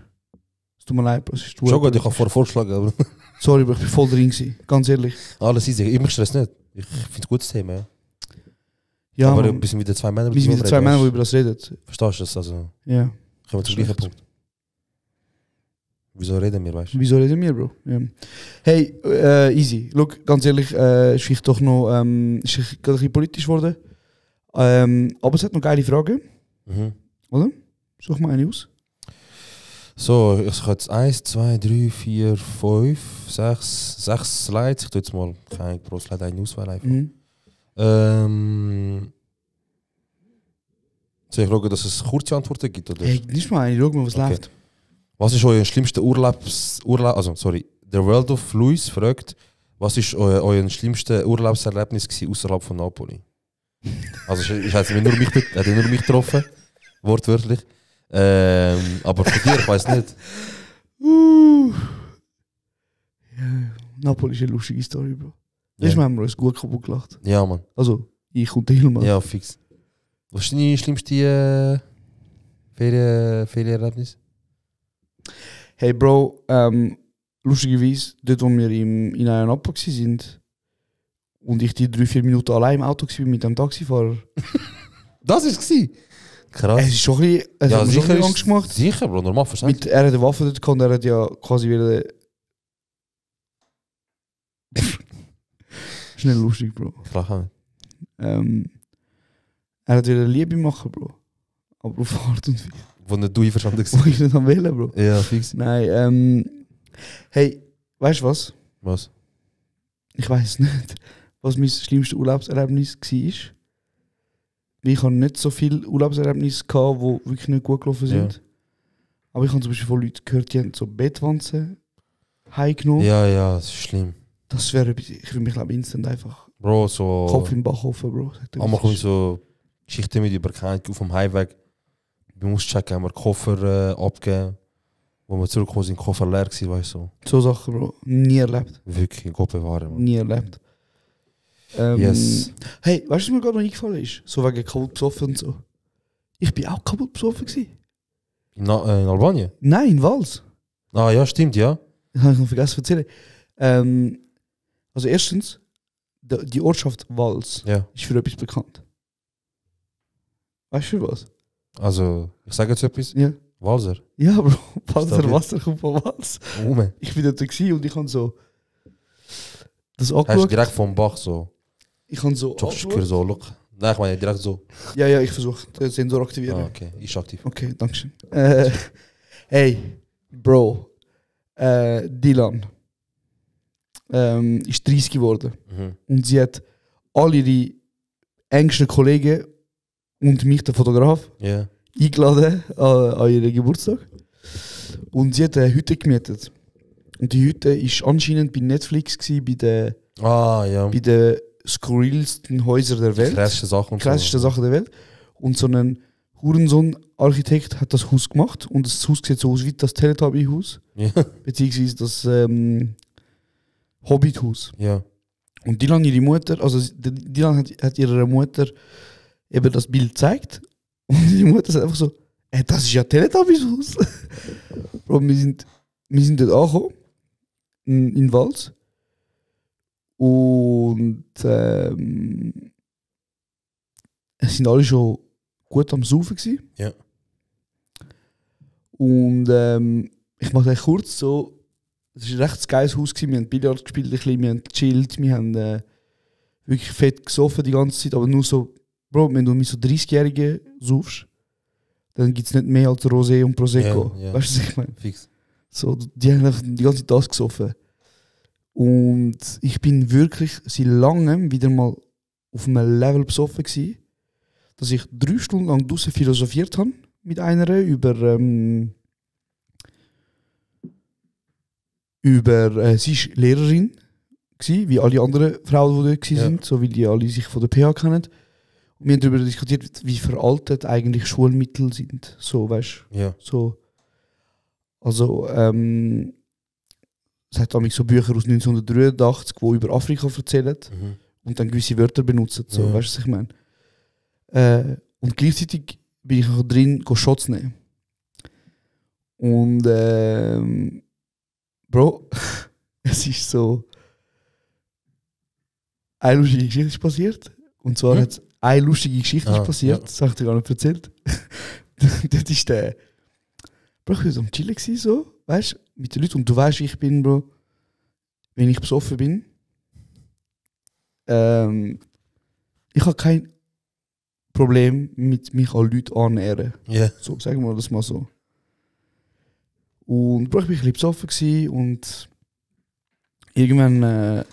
Es tut mir leid, Bro, es ist Schon gut, ich politisch. habe vorher vorgeschlagen, aber Sorry, Bro, ich bin voll drin gewesen, ganz ehrlich. alles easy. Ich mich stress nicht. Ich finde es ein gutes Thema, ja. Ja, aber Mann, wir sind wieder zwei Männer, wir sind wieder zwei Männer, die über das reden. Verstehst du das? Also, Ja. kommen wir zum gleichen Punkt. Wieso reden wir, weißt du? Wieso reden wir, Bro? Ja. Hey, easy. Look, ganz ehrlich, ist vielleicht doch noch ist gerade ein bisschen politisch geworden. Aber es hat noch geile Fragen, Mhm. oder? Such mal eine aus. So, ich habe jetzt 1, 2, 3, 4, 5, 6 Slides. Ich tue jetzt mal kein pro Slide eine Auswahl einfach. Mhm. Soll ich schauen, dass es kurze Antworten gibt? Oder? Hey, nicht mal eine, schau mal, was Okay. läuft. Was ist euer schlimmster der World of Louis fragt, was ist euer schlimmstes Urlaubserlebnis außerhalb von Napoli? Also ich hat nur mich getroffen, wortwörtlich. Aber für dich, ich weiß nicht. Ja, Napoli ist eine lustige Story, Bro. Ja. Das haben wir uns gut kaputt gelacht. Ja, Mann. Also, ich und der Hilmar. Ja, fix. Was ist deine schlimmste Ferienerlebnis? Hey Bro, lustigerweise, dort wo wir in einer Napa waren und ich die 3-4 Minuten allein im Auto war mit dem Taxifahrer. Das war es? Krass. Es ist schon ein bisschen, es hat mir schon ein bisschen Angst gemacht. Sicher, Bro, normal verstanden. Er hat eine Waffe dort gehabt und er hat ja quasi wieder... Schnell lustig, Bro. Klar, Er hat wieder Liebe machen, Bro. Aber auf Art und Weise. wo nicht du einverstanden Wo warst. ich nicht am wählen, Bro. Ja, fix. Nein, hey, weißt du was? Was? Ich weiß nicht, was mein schlimmstes Urlaubserlebnis war. Ich habe nicht so viele Urlaubserlebnisse gehabt, die wirklich nicht gut gelaufen sind. Ja. Aber ich habe zum Beispiel von Leuten gehört, die haben so Bettwanzen heimgenommen. Ja, das ist schlimm. Das wäre etwas, ich würde mich glaube instant einfach Bro, so... Kopf im Backofen, Bro. Sagt er, Einmal das kommen ist- so Geschichten mit über keinen auf dem Heimweg. Wir mussten checken, haben wir Koffer abgegeben. Wo wir zurückkommen, sind Koffer leer gewesen, weißt du. So Sachen, Bro. Nie erlebt. Wirklich, Gott bewahren, Mann. Nie erlebt. Yes. Hey, weißt du, was mir gerade noch eingefallen ist? So wegen kaputt besoffen und so. Ich bin auch kaputt besoffen gewesen. In Albanien? Nein, in Wals. Ah ja, stimmt, ja. Das habe ich noch vergessen zu erzählen. Also erstens, die Ortschaft Wals Ja. ist für etwas bekannt. Weißt du für was? Also, ich sage jetzt etwas. Ja. Walser. Ja, Bro. Walser Stabil. Wasser kommt von Wals. Ume. Ich bin dort gewesen und ich habe so das Hast du angeschaut. direkt vom Bach so. Ich habe so Jockskür angeschaut. so, look. Nein, ich meine direkt so. Ja, ich versuche den Sensor aktivieren. Ah, okay. Ist aktiv. Okay, dankeschön. Hey, Bro. Dylan ist 30 geworden. Mhm. Und sie hat alle ihre engsten Kollegen und mich, der Fotograf, Ja. eingeladen an ihren Geburtstag. Und sie hat eine Hütte gemietet. Und die Hütte war anscheinend bei Netflix gewesen, Ah, ja. bei den skurrilsten Häusern der Welt. Krasseste Sachen und Krasseste so. Sachen der Welt. Und so ein Hurensohn-Architekt hat das Haus gemacht. Und das Haus sieht so aus wie das Teletubby-Haus. Ja. Beziehungsweise das Hobbit-Haus. Ja. Und Dylan, ihre Mutter, also Dylan hat ihrer Mutter eben das Bild gezeigt. Und ihre Mutter sagt einfach so, das ist ja Teletubbies Haus. Bro, wir sind dort angekommen, in Wals. Und es sind alle schon gut am Saufen gewesen. Ja. Und ich mache das kurz so. Es war ein recht geiles Haus gewesen. Wir haben Billard gespielt, ein bisschen, wir haben gechillt, wir haben wirklich fett gesoffen die ganze Zeit, aber nur so, Bro, wenn du mit so 30-Jährigen saufst, dann gibt es nicht mehr als Rosé und Prosecco. Ja, ja. Weißt du, was ich meine? Fix. So, die haben einfach die ganze Zeit das gesoffen. Und ich bin wirklich seit langem wieder mal auf einem Level besoffen gewesen, dass ich 3 Stunden lang draussen philosophiert habe mit einer über sie ist Lehrerin gewesen, wie alle anderen Frauen, die dort waren, so weil die alle sich von der PH kennen. Und wir haben darüber diskutiert, wie veraltet eigentlich Schulmittel sind. So, weißt du? Ja. So. Also, es hat damals so Bücher aus 1983, die über Afrika erzählen und dann gewisse Wörter benutzen. So, Ja. weißt du, was ich meine? Und gleichzeitig bin ich auch drin, Shots nehmen. Und, Bro, es ist so. Eine lustige Geschichte ist passiert. Und zwar hat eine lustige Geschichte ist passiert, das habe ich dir gar nicht erzählt. Das ist der. Bro, ich war so am Chillen gewesen, so, weißt du, mit den Leuten. Und du weißt, wie ich bin, Bro. Wenn ich besoffen bin. Ich habe kein Problem mit mich an Leute annähern. Ja. So, sagen wir das mal so. Und Bro, ich war ein bisschen besoffen gewesen und irgendwann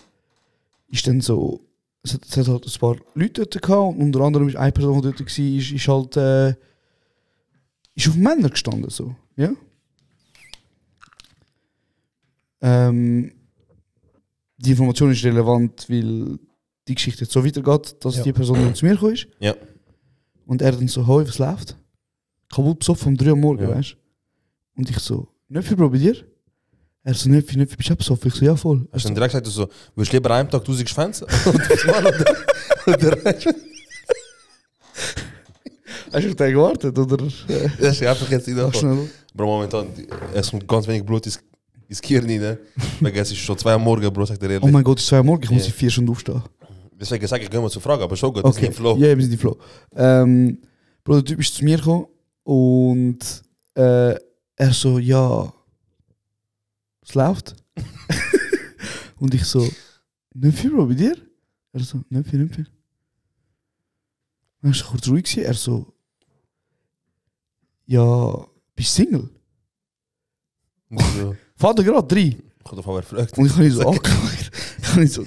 ist dann so. Es hat halt ein paar Leute dort gehabt und unter anderem ist eine Person, die dort war, ist halt. Ist auf Männer gestanden, so. Ja? Die Information ist relevant, weil die Geschichte jetzt so weitergeht, dass die Person dann zu mir gekommen ist. Ja. Und er dann so, hoi, was läuft? Kaputt besoffen um 3 Uhr morgen, weißt du? Und ich so, Nöpfi, Bro, bei dir? Er so, Nöpfi, bist du auch besoffen? Ich so, ja, voll. Hast du dann direkt gesagt, du so, willst du lieber einen Tag 1000 Schwänze? Oder Hast du auf den gewartet, oder? das ist einfach jetzt Ach, schnell. Bro, momentan, es kommt ganz wenig Blut ins Gehirn rein. Weil es ist schon 2 Uhr morgens, Bro, sagt er ehrlich. Oh mein Gott, es ist 2 Uhr morgen, ich muss in 4 Stunden aufstehen. Deswegen sage ich, gehen wir zur Frage, aber schon gut, das ist Okay, im Flow. ja, wir sind im Flow. Bro, der Typ ist zu mir gekommen und er so, ja, es läuft. Und ich so, Nöpfi, Bro, bei dir? Er so, Nöpfi. Dann war er kurz ruhig gewesen. Er so, ja, bist du Single? So, Vater gerade 3. ich habe davon gefragt. Und ich habe ihn so angeschaut. Ich habe ihn so,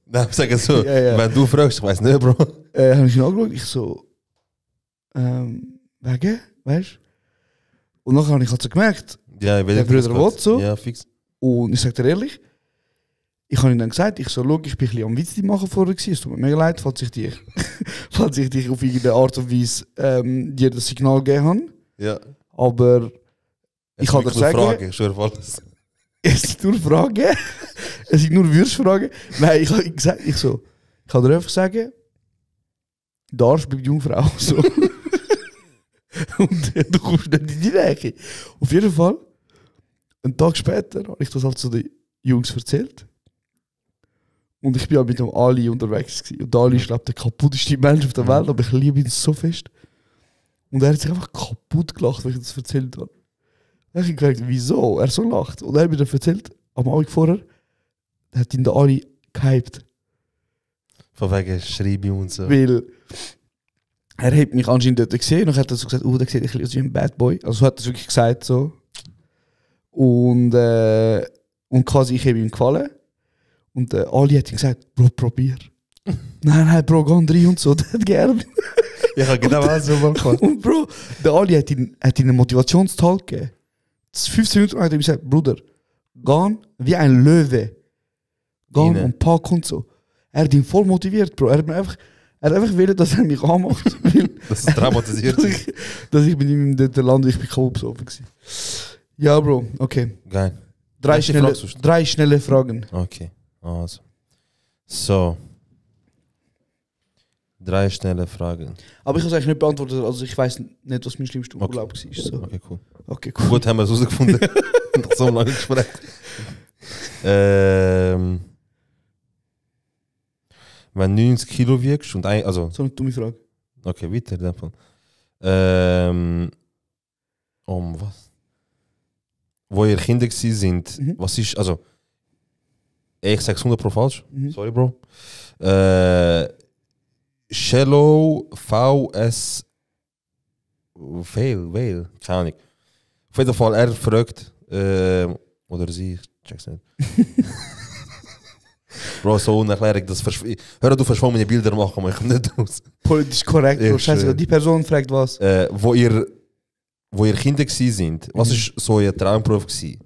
Nein, sag so, Ja. wenn du fragst, ich weiß nicht, Bro. habe ich ihn angeschaut. Ich so, wegen, weißt du? Und dann habe ich halt so gemerkt, Ja, ich will der Bruder will so. Ja, fix. Und ich sage dir ehrlich, ich habe ihm dann gesagt, ich so, schau, ich bin ein bisschen am Witz machen vorher gewesen, es tut mir mega leid, falls ich dich auf irgendeine Art und Weise dir das Signal gegeben habe. Ja. Aber ich kann dir sagen, Frage, schon auf alles. es sind nur Fragen, es sind nur Würzfragen. Nein, ich habe gesagt, ich kann dir einfach sagen, der Arsch bleibt Jungfrau. So. Und du kommst nicht in die Nähe. Auf jeden Fall, einen Tag später habe ich das halt so den Jungs erzählt. Und ich bin ja mit dem Ali unterwegs gewesen. Und der Ali ist, glaube ich, der kaputteste Mensch auf der Welt, aber ich liebe ihn so fest. Und er hat sich einfach kaputt gelacht, wenn ich das erzählt habe. Dann habe ich gefragt, wieso er so lacht. Und er hat mir dann erzählt, am Abend vorher, hat ihn der Ali gehypt. Von wegen Schreibe und so. Weil er hat mich anscheinend dort gesehen und hat dann so gesagt, der sieht ein bisschen aus wie ein Bad Boy. Also so hat er es wirklich gesagt so. Und quasi ich habe ihm gefallen. Und Ali hat ihm gesagt, Bro, probier. nein, Bro, geh rein und so, der hat gerne. Ich habe genau was so mal gemacht. Und Bro, der Ali hat ihm einen Motivationstalk gegeben. 15 Minuten lang hat er ihm gesagt, Bruder, geh wie ein Löwe. Geh und pack und so. Er hat ihn voll motiviert, Bro. Er hat einfach wollen, dass er mich anmacht. Das ist traumatisiert. dass ich mit ihm dort lande, ich bin kaum besoffen gewesen. Ja, Bro, okay. Geil. 3 Nächste schnelle, Frage sonst. 3 schnelle Fragen. Okay, also. So. 3 schnelle Fragen. Aber ich habe es eigentlich nicht beantwortet, also ich weiß nicht, was mein schlimmster Okay. Urlaub war. So. Okay, cool. Okay, cool. Gut, haben wir es herausgefunden. Nach so einem langen Gespräch. Wenn 90 Kilo wiegst und also. So eine dumme Frage. Okay, weiter in dem Fall. Was? Wo ihr Kinder gsi sind, was ist, also ich sag's 100% falsch, sorry Bro. Shallow VS Fail, keine Ahnung. Auf jeden Fall, er fragt, oder sie, ich check's nicht. Bro, so unerklärlich, hör du verschwommene Bilder machen, aber ich komme nicht raus. Politisch korrekt, Bro. Scheiße, die Person fragt was. Wo ihr Kinder gsi sind, was ist so ihr Traumberuf gsi?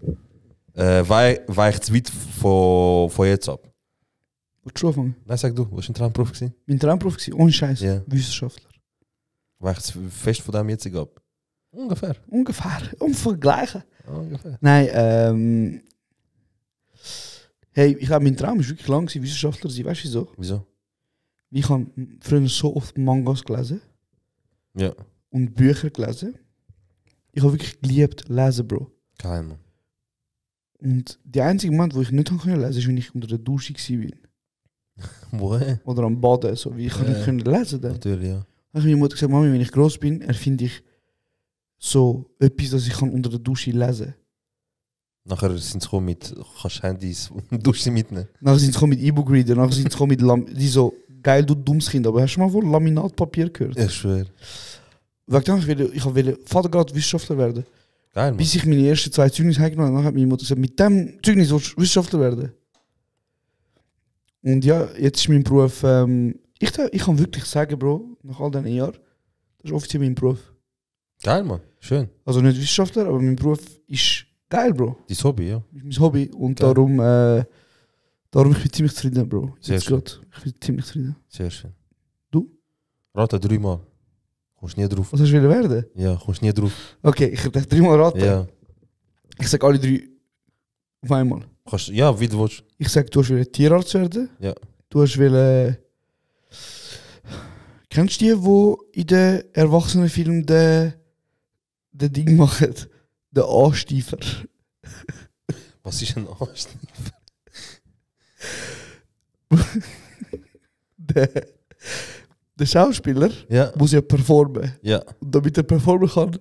Weicht zu weit von jetzt ab? Willst du anfangen? Nein, sag du, was ist ein Traumberuf gsi? Mein Traumberuf war ohne Scheiß. Ja. Wissenschaftler. Weicht fest von dem jetzt ab? Ungefähr. Ungefähr. Vergleichen. Ungefähr. Nein, hey, ich glaube, mein Traum war wirklich lang, Wissenschaftler zu sein. Weißt du wieso? Wieso? Ich habe früher so oft Mangas gelesen. Ja. Und Bücher gelesen. Ich habe wirklich geliebt lesen, Bro. Geil, Mann. Und der einzige Moment, wo ich nicht lesen konnte, ist, wenn ich unter der Dusche war. Woher? Oder am Baden. So, wie ich nicht können lesen konnte. Natürlich, ja. Dann habe ich meine Mutter gesagt, Mami, wenn ich gross bin, erfinde ich so etwas, das ich kann unter der Dusche lesen kann. Nachher sind sie mit, kannst Handys und Dusche mitnehmen. Nachher sind sie mit E-Book-Reader, nachher sind sie mit die so, geil, du dummes Kind, aber hast du mal von Laminatpapier gehört? Ja, schwer. Weil ich wollte Vatergrad Wissenschaftler werden. Geil, Mann. Bis ich meine ersten 2 Zeugnisse heimgenommen habe, dann hat meine Mutter gesagt, mit dem Zeugnis willst du Wissenschaftler werden. Und ja, jetzt ist mein Beruf, ich kann wirklich sagen, Bro, nach all diesen Jahren, das ist offiziell mein Beruf. Geil, Mann. Schön. Also nicht Wissenschaftler, aber mein Beruf ist geil, Bro. Dein Hobby, ja. Das ist mein Hobby und Geil. darum ich bin ziemlich zufrieden, Bro. Sehr Jetzt schön. grad. Ich bin ziemlich zufrieden. Sehr schön. Du? Rate 3 Mal. Kommst nie drauf. Was hast du werden? Ja, kommst nie drauf. Okay, ich darf 3 Mal raten. Ja. Ich sag alle 3 auf einmal. Kannst, ja, wie du willst. Ich sag, du hast Tierarzt werden. Ja. Du hast kennst du die in den Erwachsenenfilmen den Ding machen? Den Ansteifer. Was ist ein Ansteifer? Der Schauspieler Ja. muss ja performen. Ja. Und damit er performen kann.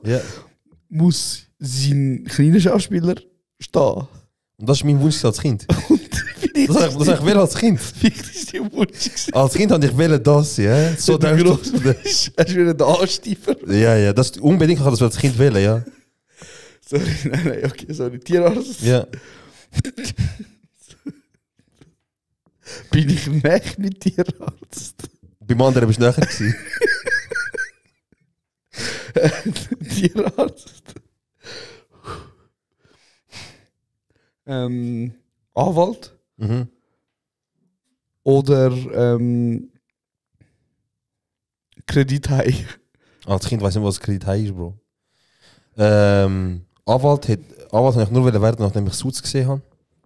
Ja. Muss sein kleiner Schauspieler stehen. Und das ist mein Wunsch als Kind. Vielleicht Das habe ich will als Kind. ist die Wunsch. Als Kind habe ich will das, ja. So der denkst groß du. ist. Hast du wieder den Ansteifer? Ja, das unbedingt kann ich das als Kind wählen, ja. Sorry, nein, okay, sorry. Tierarzt. Ja. Bin ich nicht mit Tierarzt? Beim anderen bist du näher gewesen. Tierarzt. Anwalt Mhm. oder Kredithai. Als Kind weiß ich nicht, was Kredit ist, Bro. Anwalt habe ich nur werden, nachdem ich Suits gesehen habe.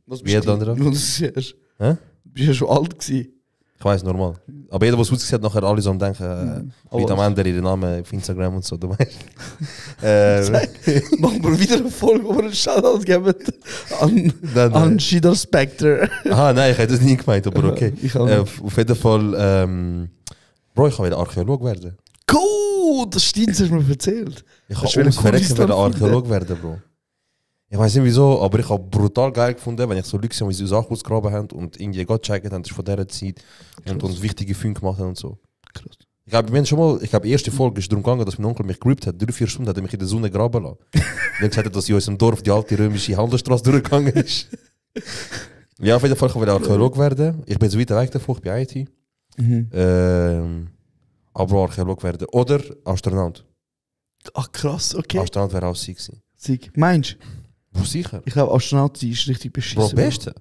Was Wie jeder andere. Du siehst. Hä? Du bist ja schon alt gewesen. Ich weiß normal. Aber jeder, der Suits gesehen hat, nachher alle so am Denken, wie am Ende ihren Namen auf Instagram und so, du weißt. Machen wir wieder eine Folge, wo wir einen Shoutout geben an Shida Spectre. Aha, nein, ich hätte das nie gemeint, aber okay. Ich auch nicht. Auf jeden Fall, Bro, ich kann wieder Archäolog werden. Cool, das stimmt, das hast du mir erzählt. Ich Hast kann du ums eine Verrecken Kunststoff wieder Archäolog werden, Bro. Ich weiß nicht wieso, aber ich habe brutal geil gefunden, wenn ich so Leute sehe, wie sie Sachen ausgraben haben und irgendwie Gott checken haben, das ist von dieser Zeit und uns wichtige Funde gemacht haben und so. Krass. Ich glaube, die erste Folge ist darum gegangen, dass mein Onkel mich gerippt hat. 3-4 Stunden hat er mich in der Sonne graben lassen. Er hat gesagt, dass in unserem Dorf die alte römische Handelsstraße durchgegangen ist. Ja, auf jeden Fall kann ich wieder Archäolog werden. Ich bin so weit weg davon, ich bin IT. Aber Archäolog werden. Oder Astronaut. Ach krass, okay. Astronaut wäre auch sick gewesen. Sick. Meinst du? Bro, sicher. Ich glaube, Astronaut sein ist richtig beschissen. Bro, Beste.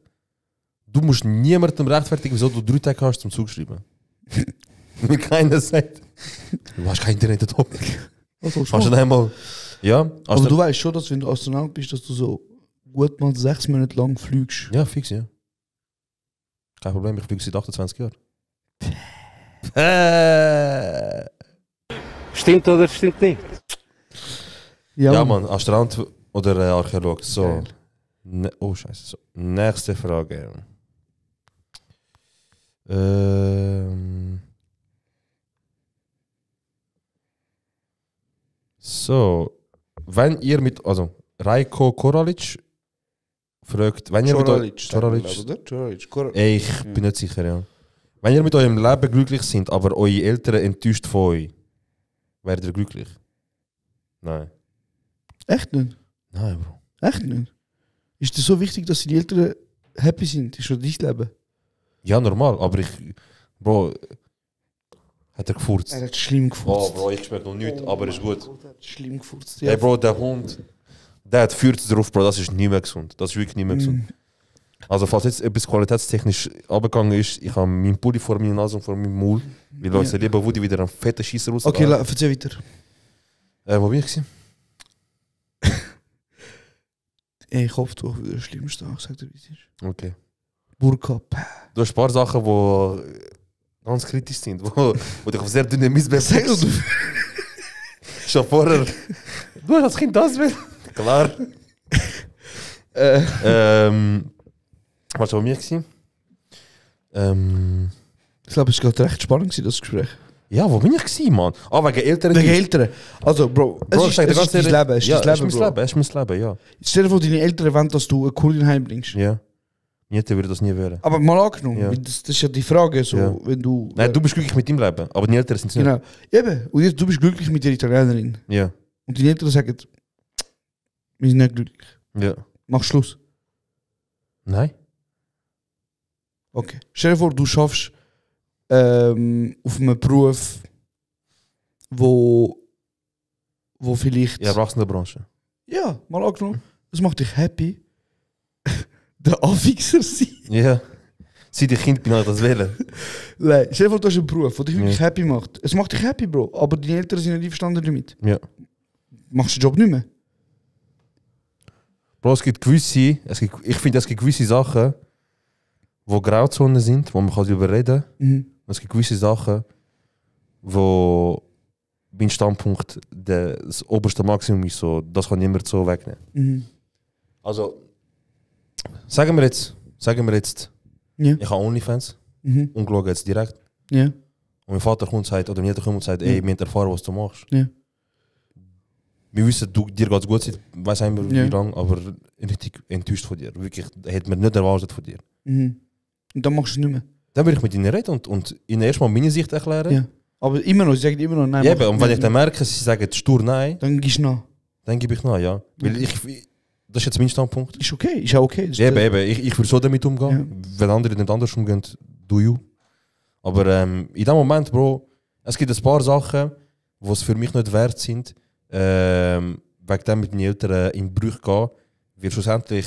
Du musst niemandem rechtfertigen, wieso du 3 Tage hast zum Zug schreiben. Mir keiner sagt. Du hast kein Internet da. Also, Kannst du einmal. Ja, aber du weißt schon, dass wenn du Astronaut bist, dass du so gut mal 6 Monate lang fliegst. Ja, fix, ja. Kein Problem, ich fliege seit 28 Jahren. Stimmt oder stimmt nicht? Ja, Mann, Astronaut oder Archäolog. So. Geil. Oh, Scheiße. So. Nächste Frage. So. Wenn ihr mit. Also, Rajko Koralic fragt. Wenn ihr mit Koralic. Ey, ich bin nicht sicher, ja. Wenn ihr mit eurem Leben glücklich seid, aber eure Eltern enttäuscht von euch, werdet ihr glücklich? Nein. Echt nicht? Nein, Bro. Echt nicht? Ist das so wichtig, dass die Eltern happy sind? Ist schon dein Leben? Ja, normal, aber Bro, hat er gefurzt? Er hat schlimm gefurzt. Oh, Bro, ich schmecke noch nichts, aber ist gut. Er hat schlimm gefurzt. Hey, Bro, der Hund, der hat Fürze drauf, Bro, das ist nicht mehr gesund. Das ist wirklich nicht mehr gesund. Also, falls jetzt etwas qualitätstechnisch abgegangen ist, ich habe meinen Pulli vor meiner Nase und vor meinem Maul, weil unser lieber Woody wieder einen fetten Scheisser raus. Okay, erzähl weiter. Wo bin ich gewesen? Ey, Kopftuch wieder das Schlimmste, ich sag dir, wie es ist. Okay. Burka, Du hast ein paar Sachen, die ganz kritisch sind, wo dich auf sehr dünne Mist Sag befängst. du. Schon vorher. Du hast als Kind das will. Klar. Was war bei mir gewesen? Ich glaube, es war gerade recht spannend, gewesen, das Gespräch. Ja, wo bin ich gewesen, Mann? Ah, wegen Eltern. Wegen Eltern. Also, Bro, es ist dein Leben. Es ist dein Leben, Es ist mein Leben, ja. Stell dir vor, deine Eltern wollen, dass du eine Kurdin heimbringst. Ja. Niete würde das nie werden. Aber mal angenommen, Ja. weil das ist ja die Frage, so, Ja. wenn du... Nein, du bist glücklich mit deinem Leben, aber die Eltern sind es nicht. Genau. Eben, und jetzt, du bist glücklich mit der Italienerin. Ja. Und die Eltern sagen, wir sind nicht glücklich. Ja. Mach Schluss. Nein? Okay. Stell dir vor, du schaffst auf einem Beruf, wo vielleicht... Ja, Erwachsenenbranche. Ja, mal angenommen, das macht dich happy. Der Anfixer sein. Ja. Seit ich Kind bin, habe ich das wählen. Nein, stell dir vor, du hast einen Beruf, der dich wirklich Ja. happy macht. Es macht dich happy, Bro, aber deine Eltern sind nicht einverstanden damit. Ja. Machst du den Job nicht mehr? Bro, ich finde, es gibt gewisse Sachen, wo Grauzonen sind, wo man darüber reden kann. Mhm. Und es gibt gewisse Sachen, wo mein Standpunkt das oberste Maximum ist. So, das kann niemand so wegnehmen. Mhm. Also, sagen wir jetzt, Ja. ich habe Onlyfans Mhm. und schaue jetzt direkt. Ja. Und mein Vater kommt und sagt, oder mein Vater kommt und sagt, ey, wir haben erfahren, was du machst. Ja. Wir wissen, dir geht es gut, ich weiß nicht mehr Ja. wie lange, aber richtig enttäuscht von dir. Wirklich, hätte man nicht erwartet von dir. Mhm. Und dann machst du es nicht mehr. Dann würde ich mit ihnen reden und ihnen erstmal meine Sicht erklären. Ja. Aber immer noch, sie sagen immer noch nein. Ja, mach eben, und wenn nicht ich dann mehr. merke, sie sagen stur nein, Dann gehst du nach. dann gebe ich nach, ja. Weil das ist jetzt mein Standpunkt. Ist okay, ist auch okay. Das ist Ja, eben, ich würde so damit umgehen. Wenn andere nicht anders umgehen, do you. Aber in dem Moment, Bro, es gibt ein paar Sachen, die es für mich nicht wert sind, wegen dem mit meinen Eltern in Brüche gehen, weil schlussendlich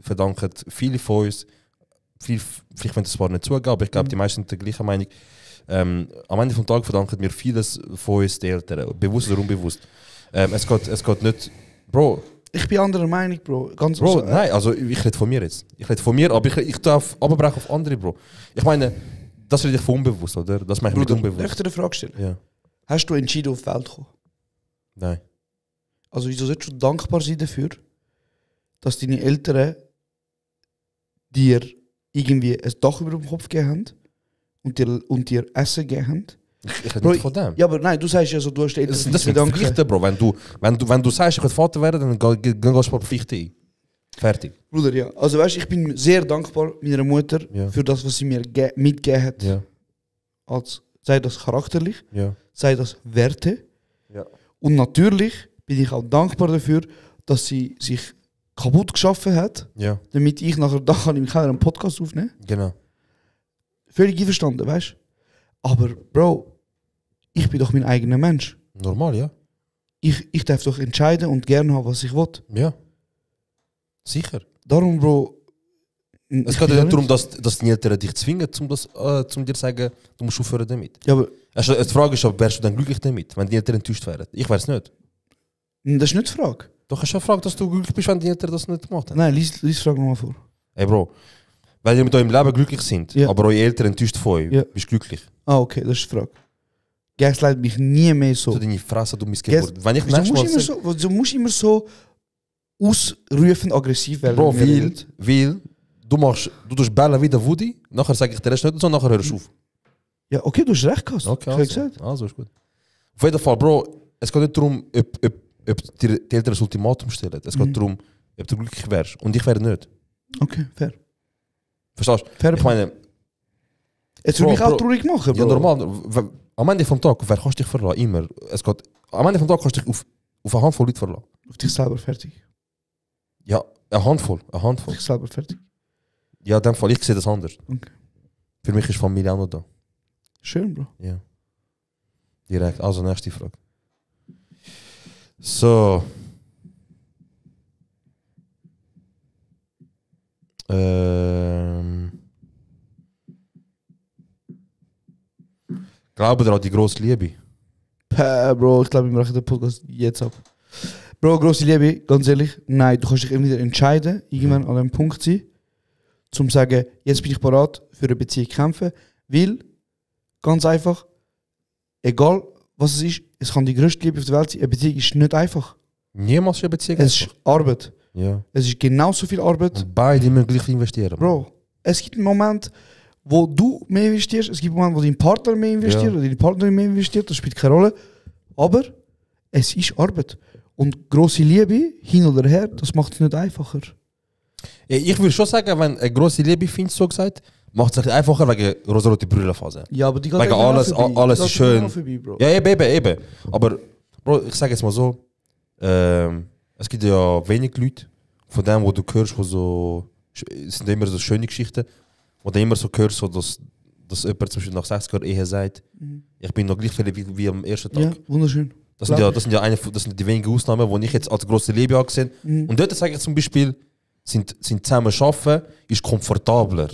verdanken viele von uns, vielleicht wollen das zwar nicht zugeben, aber ich glaube, die meisten sind der gleichen Meinung, am Ende des Tages verdanken wir vieles von uns den Eltern, bewusst oder unbewusst. Es geht nicht, Bro, Ich bin anderer Meinung, Bro. Ganz Bro, also, nein, also ich rede von mir jetzt. Ich rede von mir, aber ich darf abbrechen auf andere, Bro. Ich meine, das rede ich von unbewusst, oder? Das meine ich mit Bruder, darf ich unbewusst. dir eine Frage stellen? Ja. Hast du entschieden, auf die Welt zu kommen? Nein. Also wieso solltest du dankbar sein dafür, dass deine Eltern dir irgendwie ein Dach über dem Kopf gegeben haben und dir Essen gegeben haben? Ich rede Bro, nicht von dem. Ja, aber nein, du sagst ja so, du hast die Eltern Das für sind dich Pflichten, Bro. Wenn du sagst, ich will Vater werden, dann gehst du ein paar Pflichten ein. Fertig. Bruder, ja. Also weißt, ich bin sehr dankbar meiner Mutter Ja. für das, was sie mir mitgegeben hat. Ja. Als, sei das charakterlich, Ja. sei das Werte. Ja. Und natürlich bin ich auch dankbar dafür, dass sie sich kaputt geschaffen hat, Ja. damit ich nachher da kann im Keller einen Podcast aufnehmen. Genau. Völlig einverstanden, weißt du? Aber Bro, ich bin doch mein eigener Mensch. Normal, ja. Ich darf doch entscheiden und gerne haben, was ich will. Ja. Sicher. Darum, Bro. Es geht ja nicht darum, dass die Eltern dich zwingen, um dir zu sagen, du musst aufhören damit. Ja, aber Also, die Frage ist, wärst du dann glücklich damit, wenn die Eltern enttäuscht wären? Ich wäre es nicht. das ist nicht die Frage. Doch hast du eine Frage, dass du glücklich bist, wenn die Eltern das nicht gemacht haben. Nein, lies die Frage nochmal vor. Ey Bro, weil ihr mit eurem Leben glücklich sind, Ja. aber eure Eltern enttäuscht von euch, Ja. bist du glücklich. Ah, okay, das ist die Frage. Gaslight mich nie mehr so. So deine Fresse, du Missgeburt. Wenn ich Wieso nächstes Mal musst du musst immer so ausrufend aggressiv werden? Bro, wenn wir reden? weil du tust bellen wie der Woody, nachher sage ich dir das nicht so, nachher hörst du auf. Ja, okay, du hast recht gehabt. Okay, Hab ich gesagt. also ist gut. Auf jeden Fall, Bro, es geht nicht darum, ob die Eltern ein Ultimatum stellen. Es geht darum, ob du glücklich wärst. Und ich wäre nicht. Okay, fair. Verstehst du? Fair Ich meine, Es würde Bro, mich auch Bro. traurig machen, Bro. ja normal, am Ende vom Tag, wer kannst dich verlassen? Immer. Am Ende vom Tag kannst du dich auf eine Handvoll Leute verlassen. Auf dich selber, fertig. Ja, eine Handvoll. Ich selber fertig. Ja, in dem Fall, ich sehe das anders. Okay. Für mich ist Familie auch noch da. Schön, Bro. Ja. Direkt. Also, nächste Frage. So. Glaubt ihr an die grosse Liebe? Bro, ich glaube, wir machen den Podcast jetzt ab. Bro, grosse Liebe, ganz ehrlich, nein, du kannst dich immer wieder entscheiden, irgendwann an einem Punkt sein, zum zu sagen, jetzt bin ich bereit für eine Beziehung zu kämpfen, weil, ganz einfach, egal was es ist, es kann die grösste Liebe auf der Welt sein, eine Beziehung ist nicht einfach. Niemals eine Beziehung. Es ist Arbeit. Ja. Es ist genauso viel Arbeit. Und beide müssen gleich investieren. Bro, es gibt einen Moment, wo du mehr investierst, es gibt einen Moment, wo dein Partner mehr investiert, oder deine Partnerin mehr investiert, das spielt keine Rolle. Aber es ist Arbeit. Und grosse Liebe, hin oder her, das macht es nicht einfacher. Ich würde schon sagen, wenn eine grosse Liebe findest, so gesagt, macht es nicht einfacher wegen rosarote Brüllenphase. Ja, aber die geht wegen alles ist schön. Vorbei, Bro. Ja, eben. Aber Bro, ich sage jetzt mal so, es gibt ja wenig Leute von dem, wo du hörst, wo so, es sind immer so schöne Geschichten, wo du immer so hörst, so, dass jemand zum Beispiel nach 60 Jahren Ehe sagt, ich bin noch gleich viel wie am ersten Tag. Ja, wunderschön. Das sind die wenigen Ausnahmen, die ich jetzt als grosse Liebe angesehen habe. Und dort sage ich zum Beispiel, sind zusammen arbeiten ist komfortabler.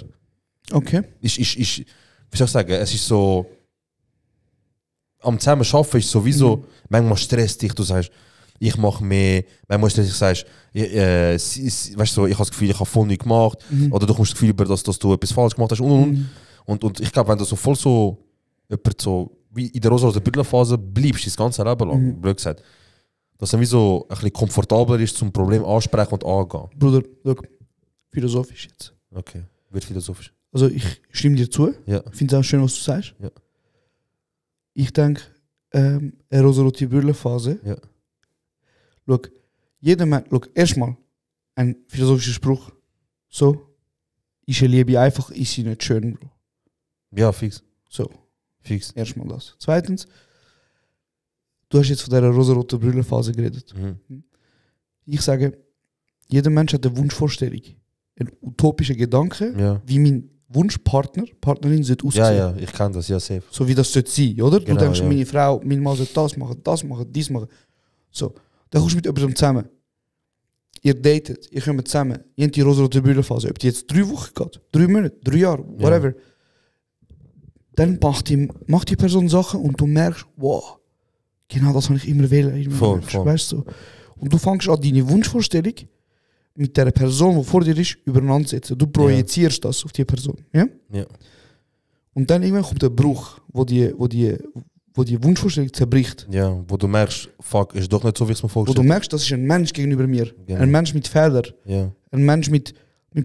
Okay. Wie soll ich sagen, es ist so, am zusammen arbeiten ist sowieso, manchmal stresst dich, du sagst, ich mache mehr, manchmal stresst dich, sagst, weißt du, ich habe das Gefühl, ich habe voll nichts gemacht, oder du hast das Gefühl, dass du etwas falsch gemacht hast und ich glaube, wenn du so voll so, jemand so, wie in der rosa Bügelphase bleibst, das ganze Leben lang, blöd gesagt, dass es wie so ein bisschen komfortabler ist, zum Problem ansprechen und angehen. Bruder, schau, philosophisch jetzt. Okay, wird philosophisch. Also ich stimme dir zu, Ja. ich finde es auch schön, was du sagst. Ja. Ich denke, eine rosarote Brüllenphase. Ja. Schau, jeder Mensch, erstmal ein philosophischer Spruch. So, ist eine Liebe einfach, ist sie nicht schön, Bro. Ja, fix. So, Fix. erstmal das. Zweitens, du hast jetzt von dieser rosaroten Brüllenphase geredet. Ich sage, jeder Mensch hat eine Wunschvorstellung, einen utopischen Gedanke, Ja. wie mein Wunschpartner, Partnerin sollte aussehen. Ja, ich kann das, ja, safe. So wie das sollte sein, oder? Genau, du denkst, ja. meine Frau, mein Mann sollte das machen, dies machen. So, dann kommst du mit jemandem zusammen. Ihr datet, ihr kommt zusammen, ihr habt die rosarote Brüllenphase. Ob die jetzt 3 Wochen geht, 3 Monate, 3 Jahre, whatever. Dann macht die Person Sachen und du merkst, wow, genau das habe ich immer wählen. Voll. Weißt du? Und du fängst an, deine Wunschvorstellung mit der Person, die vor dir ist, übereinander zu setzen. Du projizierst das auf die Person. Ja? Ja. Und dann irgendwann kommt der Bruch, wo die Wunschvorstellung zerbricht. Ja, wo du merkst, fuck, ist doch nicht so, wie ich es mir Wo vorgestellt du merkst, das ist ein Mensch gegenüber mir. Genau. Ein Mensch mit Fehlern. Ja, Ein Mensch mit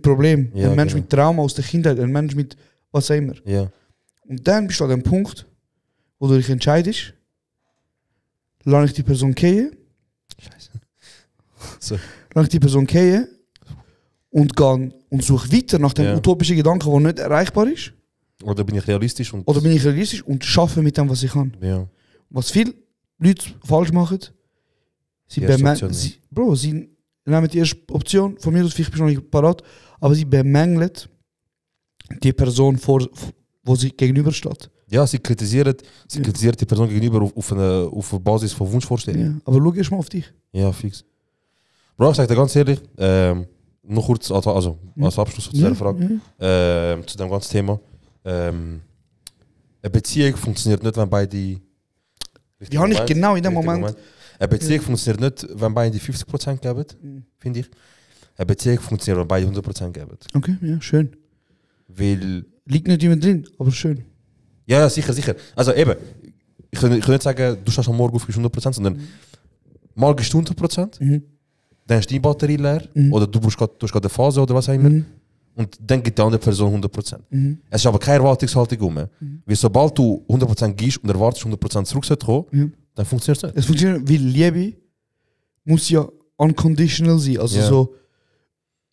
Problemen. Ja, ein Mensch genau. mit Trauma aus der Kindheit. Ein Mensch mit was auch immer. ja. Und dann bist du an dem Punkt, wo du dich entscheidest, lasse ich die Person gehen, So. lasse ich die Person gehen und gehe und suche weiter nach dem Ja. utopischen Gedanken, der nicht erreichbar ist. Oder bin ich realistisch? Und Oder bin ich realistisch und schaffe mit dem, was ich kann. ja. Was viele Leute falsch machen, sie Die erste bemängeln. Option, Sie nehmen die erste Option, von mir aus vielleicht bist du noch nicht parat, aber sie bemängeln die Person, wo sie gegenübersteht. Ja, sie kritisiert die Person gegenüber auf einer Basis von Wunschvorstellungen. Ja. Aber schau erst mal auf dich. Ja, fix. Bro, ich sag dir ganz ehrlich, noch kurz als Abschluss zu dieser Frage, zu dem ganzen Thema. Eine Beziehung funktioniert nicht, wenn beide... Die habe ich genau in dem Moment. Eine Beziehung funktioniert nicht, wenn beide 50% geben, finde ich. Eine Beziehung funktioniert, wenn beide 100% geben. Okay, ja, schön. Weil... Liegt nicht immer drin, aber schön. Ja, sicher. Also eben, ich kann nicht sagen, du stehst am Morgen auf 100%, sondern mal gehst du 100%, dann ist die Batterie leer, oder du hast gerade eine Phase oder was auch immer, und dann gibt die andere Person 100%. Es ist aber keine Erwartungshaltung rum. Weil sobald du 100% gibst und erwartest 100% zurück zu kommen, dann funktioniert es nicht. Es funktioniert, weil Liebe muss ja unconditional sein. Also so,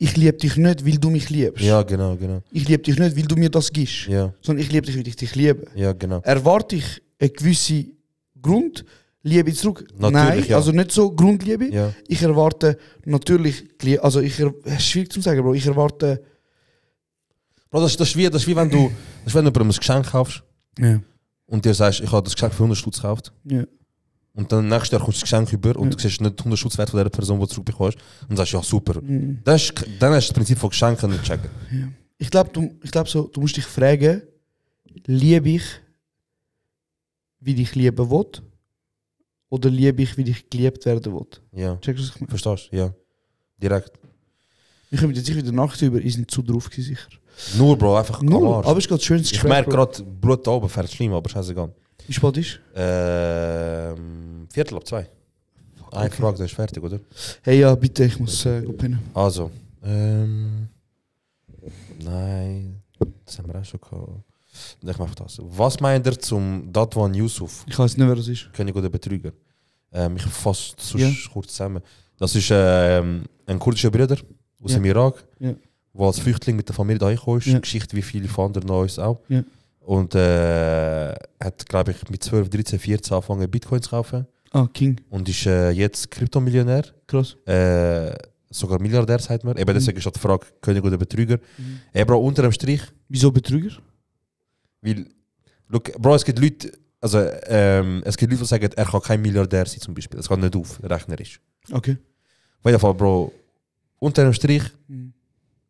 ich liebe dich nicht, weil du mich liebst. Ja, genau. Ich liebe dich nicht, weil du mir das gibst. Ja, Sondern ich liebe dich, weil ich dich liebe. ja, genau. Erwarte ich einen gewissen Grund, Liebe zurück? Natürlich, Nein, ja. also nicht so Grundliebe. Ja. Ich erwarte natürlich, also es ist schwierig zu sagen, Bro. Ich erwarte... Bro, das ist wie wenn du jemandem ein Geschenk kaufst Ja. und dir sagst, ich habe das Geschenk für 100 Stutz gekauft. Ja. Und dann nächstes Jahr kommst du das Geschenk über und du siehst nicht 100 Stutz wert von der Person, die du zurückbekommst. Und sagst, ja super. Dann hast du das Prinzip von Geschenken nicht checken. Ja. Ich glaube, du musst dich fragen, liebe ich, wie dich lieben will? Oder liebe ich, wie dich geliebt werden will? Ja. Checkst du, was ich meine? Verstehst du? Ja. Direkt. Wir können jetzt sicher wieder Nacht über, ich sind zu drauf gewesen, sicher. Nur, Bro, einfach am Arsch. Aber es ist gerade ein schönes Ich Gespräch. merke Bro. gerade, Blut da oben fährt schlimm, aber scheißegal. Wie spät ist? 2:15. Eine Frage, das ist fertig, oder? Hey, ja, bitte, ich muss pennen. Also, nein, das haben wir auch schon gehabt. Ich mache das. Was meint ihr zum Dadwan Yusuf, Ich weiß nicht, wer das ist. König oder Betrüger? Ich fasse es Ja. kurz zusammen. Das ist ein kurdischer Bruder aus dem Irak, Ja. der als Flüchtling mit der Familie da gekommen ist. Ja. Geschichte wie viele von anderen von uns auch. Ja. Und hat, glaube ich, mit 12, 13, 14 angefangen Bitcoins zu kaufen. Ah, King. Und ist jetzt Kryptomillionär. Krass. Sogar Milliardär, sagt man. Eben deswegen ist auch die Frage, König oder Betrüger. Bro, unter dem Strich, Wieso Betrüger? weil, look, Bro, es gibt Leute, die sagen, er kann kein Milliardär sein zum Beispiel. Das geht nicht auf, rechnerisch. Okay. Auf jeden Fall, Bro, unter dem Strich,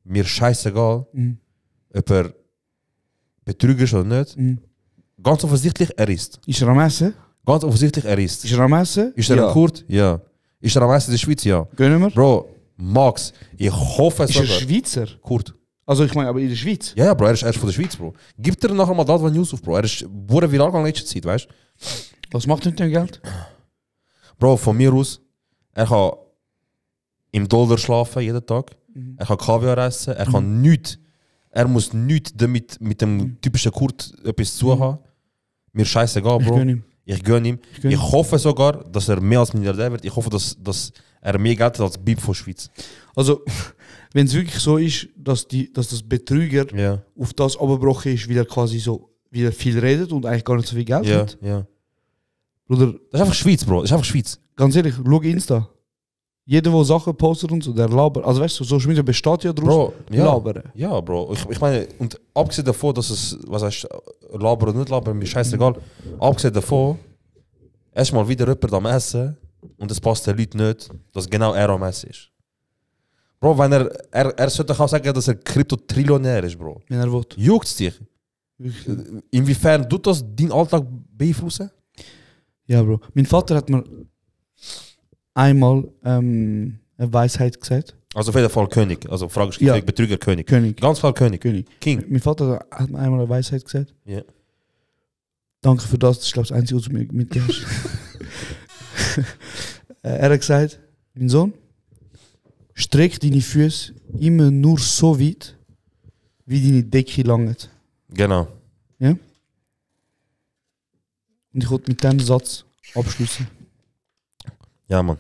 mir scheißegal, ob er Betrüger ist oder nicht. Ganz offensichtlich, er ist. Ist er am Essen? Ganz offensichtlich, er ist. Ist er am Essen? Ist er ein Kurd? Ja. Ist er am meisten in der Schweiz? Ja. Gönnen wir? Bro, Max, ich hoffe es Ist er sogar. Schweizer? Kurd. Also ich meine, aber in der Schweiz? Ja, Bro, er ist von der Schweiz, Bro. Gib dir nachher mal Dadwan Yusuf, Bro. Er ist wurde viral gegangen in letzter Zeit, weißt du? Was macht er mit dem Geld? Bro, von mir aus, er kann im Dollar schlafen jeden Tag. Er kann Kaviar essen. Er kann nichts. Er muss nichts damit mit dem typischen Kurd etwas zu haben. Mir scheißegal, Bro. Ich gönn ihm. Ich gönn ihm. Ich hoffe sogar, dass er mehr als Milliardär wird. Ich hoffe, dass er mehr Geld hat als Bib von Schweiz. Also, wenn es wirklich so ist, dass das Betrüger Ja. auf das abgebrochen ist, weil er quasi so wieder viel redet und eigentlich gar nicht so viel Geld Ja, hat. ja. Bruder, Das ist einfach Schweiz, Bro. Das ist einfach Schweiz. ganz ehrlich, schau Insta. Jeder, der Sachen postet und so, der labert. Also weißt du, Social Media besteht ja daraus, Bro, ja. labern. Ja, Bro. Ich meine, und abgesehen davon, dass es, was heißt, labern oder nicht labern, mir scheißegal. Abgesehen davon, erstmal wieder jemand am Essen und es passt den Leuten nicht, dass genau er am Essen ist. Bro, wenn er sollte auch sagen, dass er Krypto-Trillionär ist, Bro. Wenn er will. Juckt's dich? Wirklich. Inwiefern tut das deinen Alltag beeinflussen? Ja, Bro. Mein Vater hat mir einmal eine Weisheit gesagt. Also auf jeden Fall König. Also Frage ist, Ja. Betrüger, König. König. Ganz klar König. König. King. Mein Vater hat mir einmal eine Weisheit gesagt. Ja. Danke für das, das ist glaube ich das Einzige, was du mir mitgegeben hast. Er hat gesagt, mein Sohn, streck deine Füße immer nur so weit, wie deine Decke langt. Genau. Ja? Und ich wollte mit diesem Satz abschließen. Ja, Mann.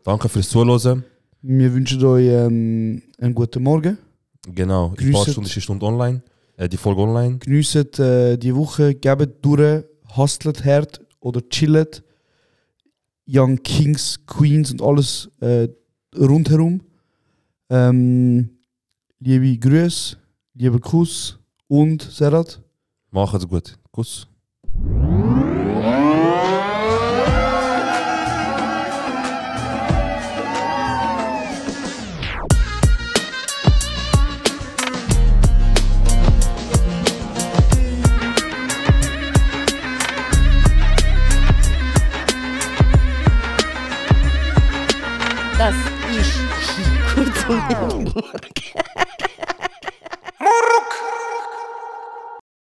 Danke fürs Zuhören. Wir wünschen euch einen guten Morgen. Genau. In ein paar Grüßet. Stunden ist die Stunde online. Die Folge online. Geniessen die Woche, gebt durch, hustlet hart oder chillet. Young Kings, Queens und alles rundherum. Liebe Grüße, lieber Kuss und Serhat. Macht's gut. Kuss. Das ist kurz und bündig.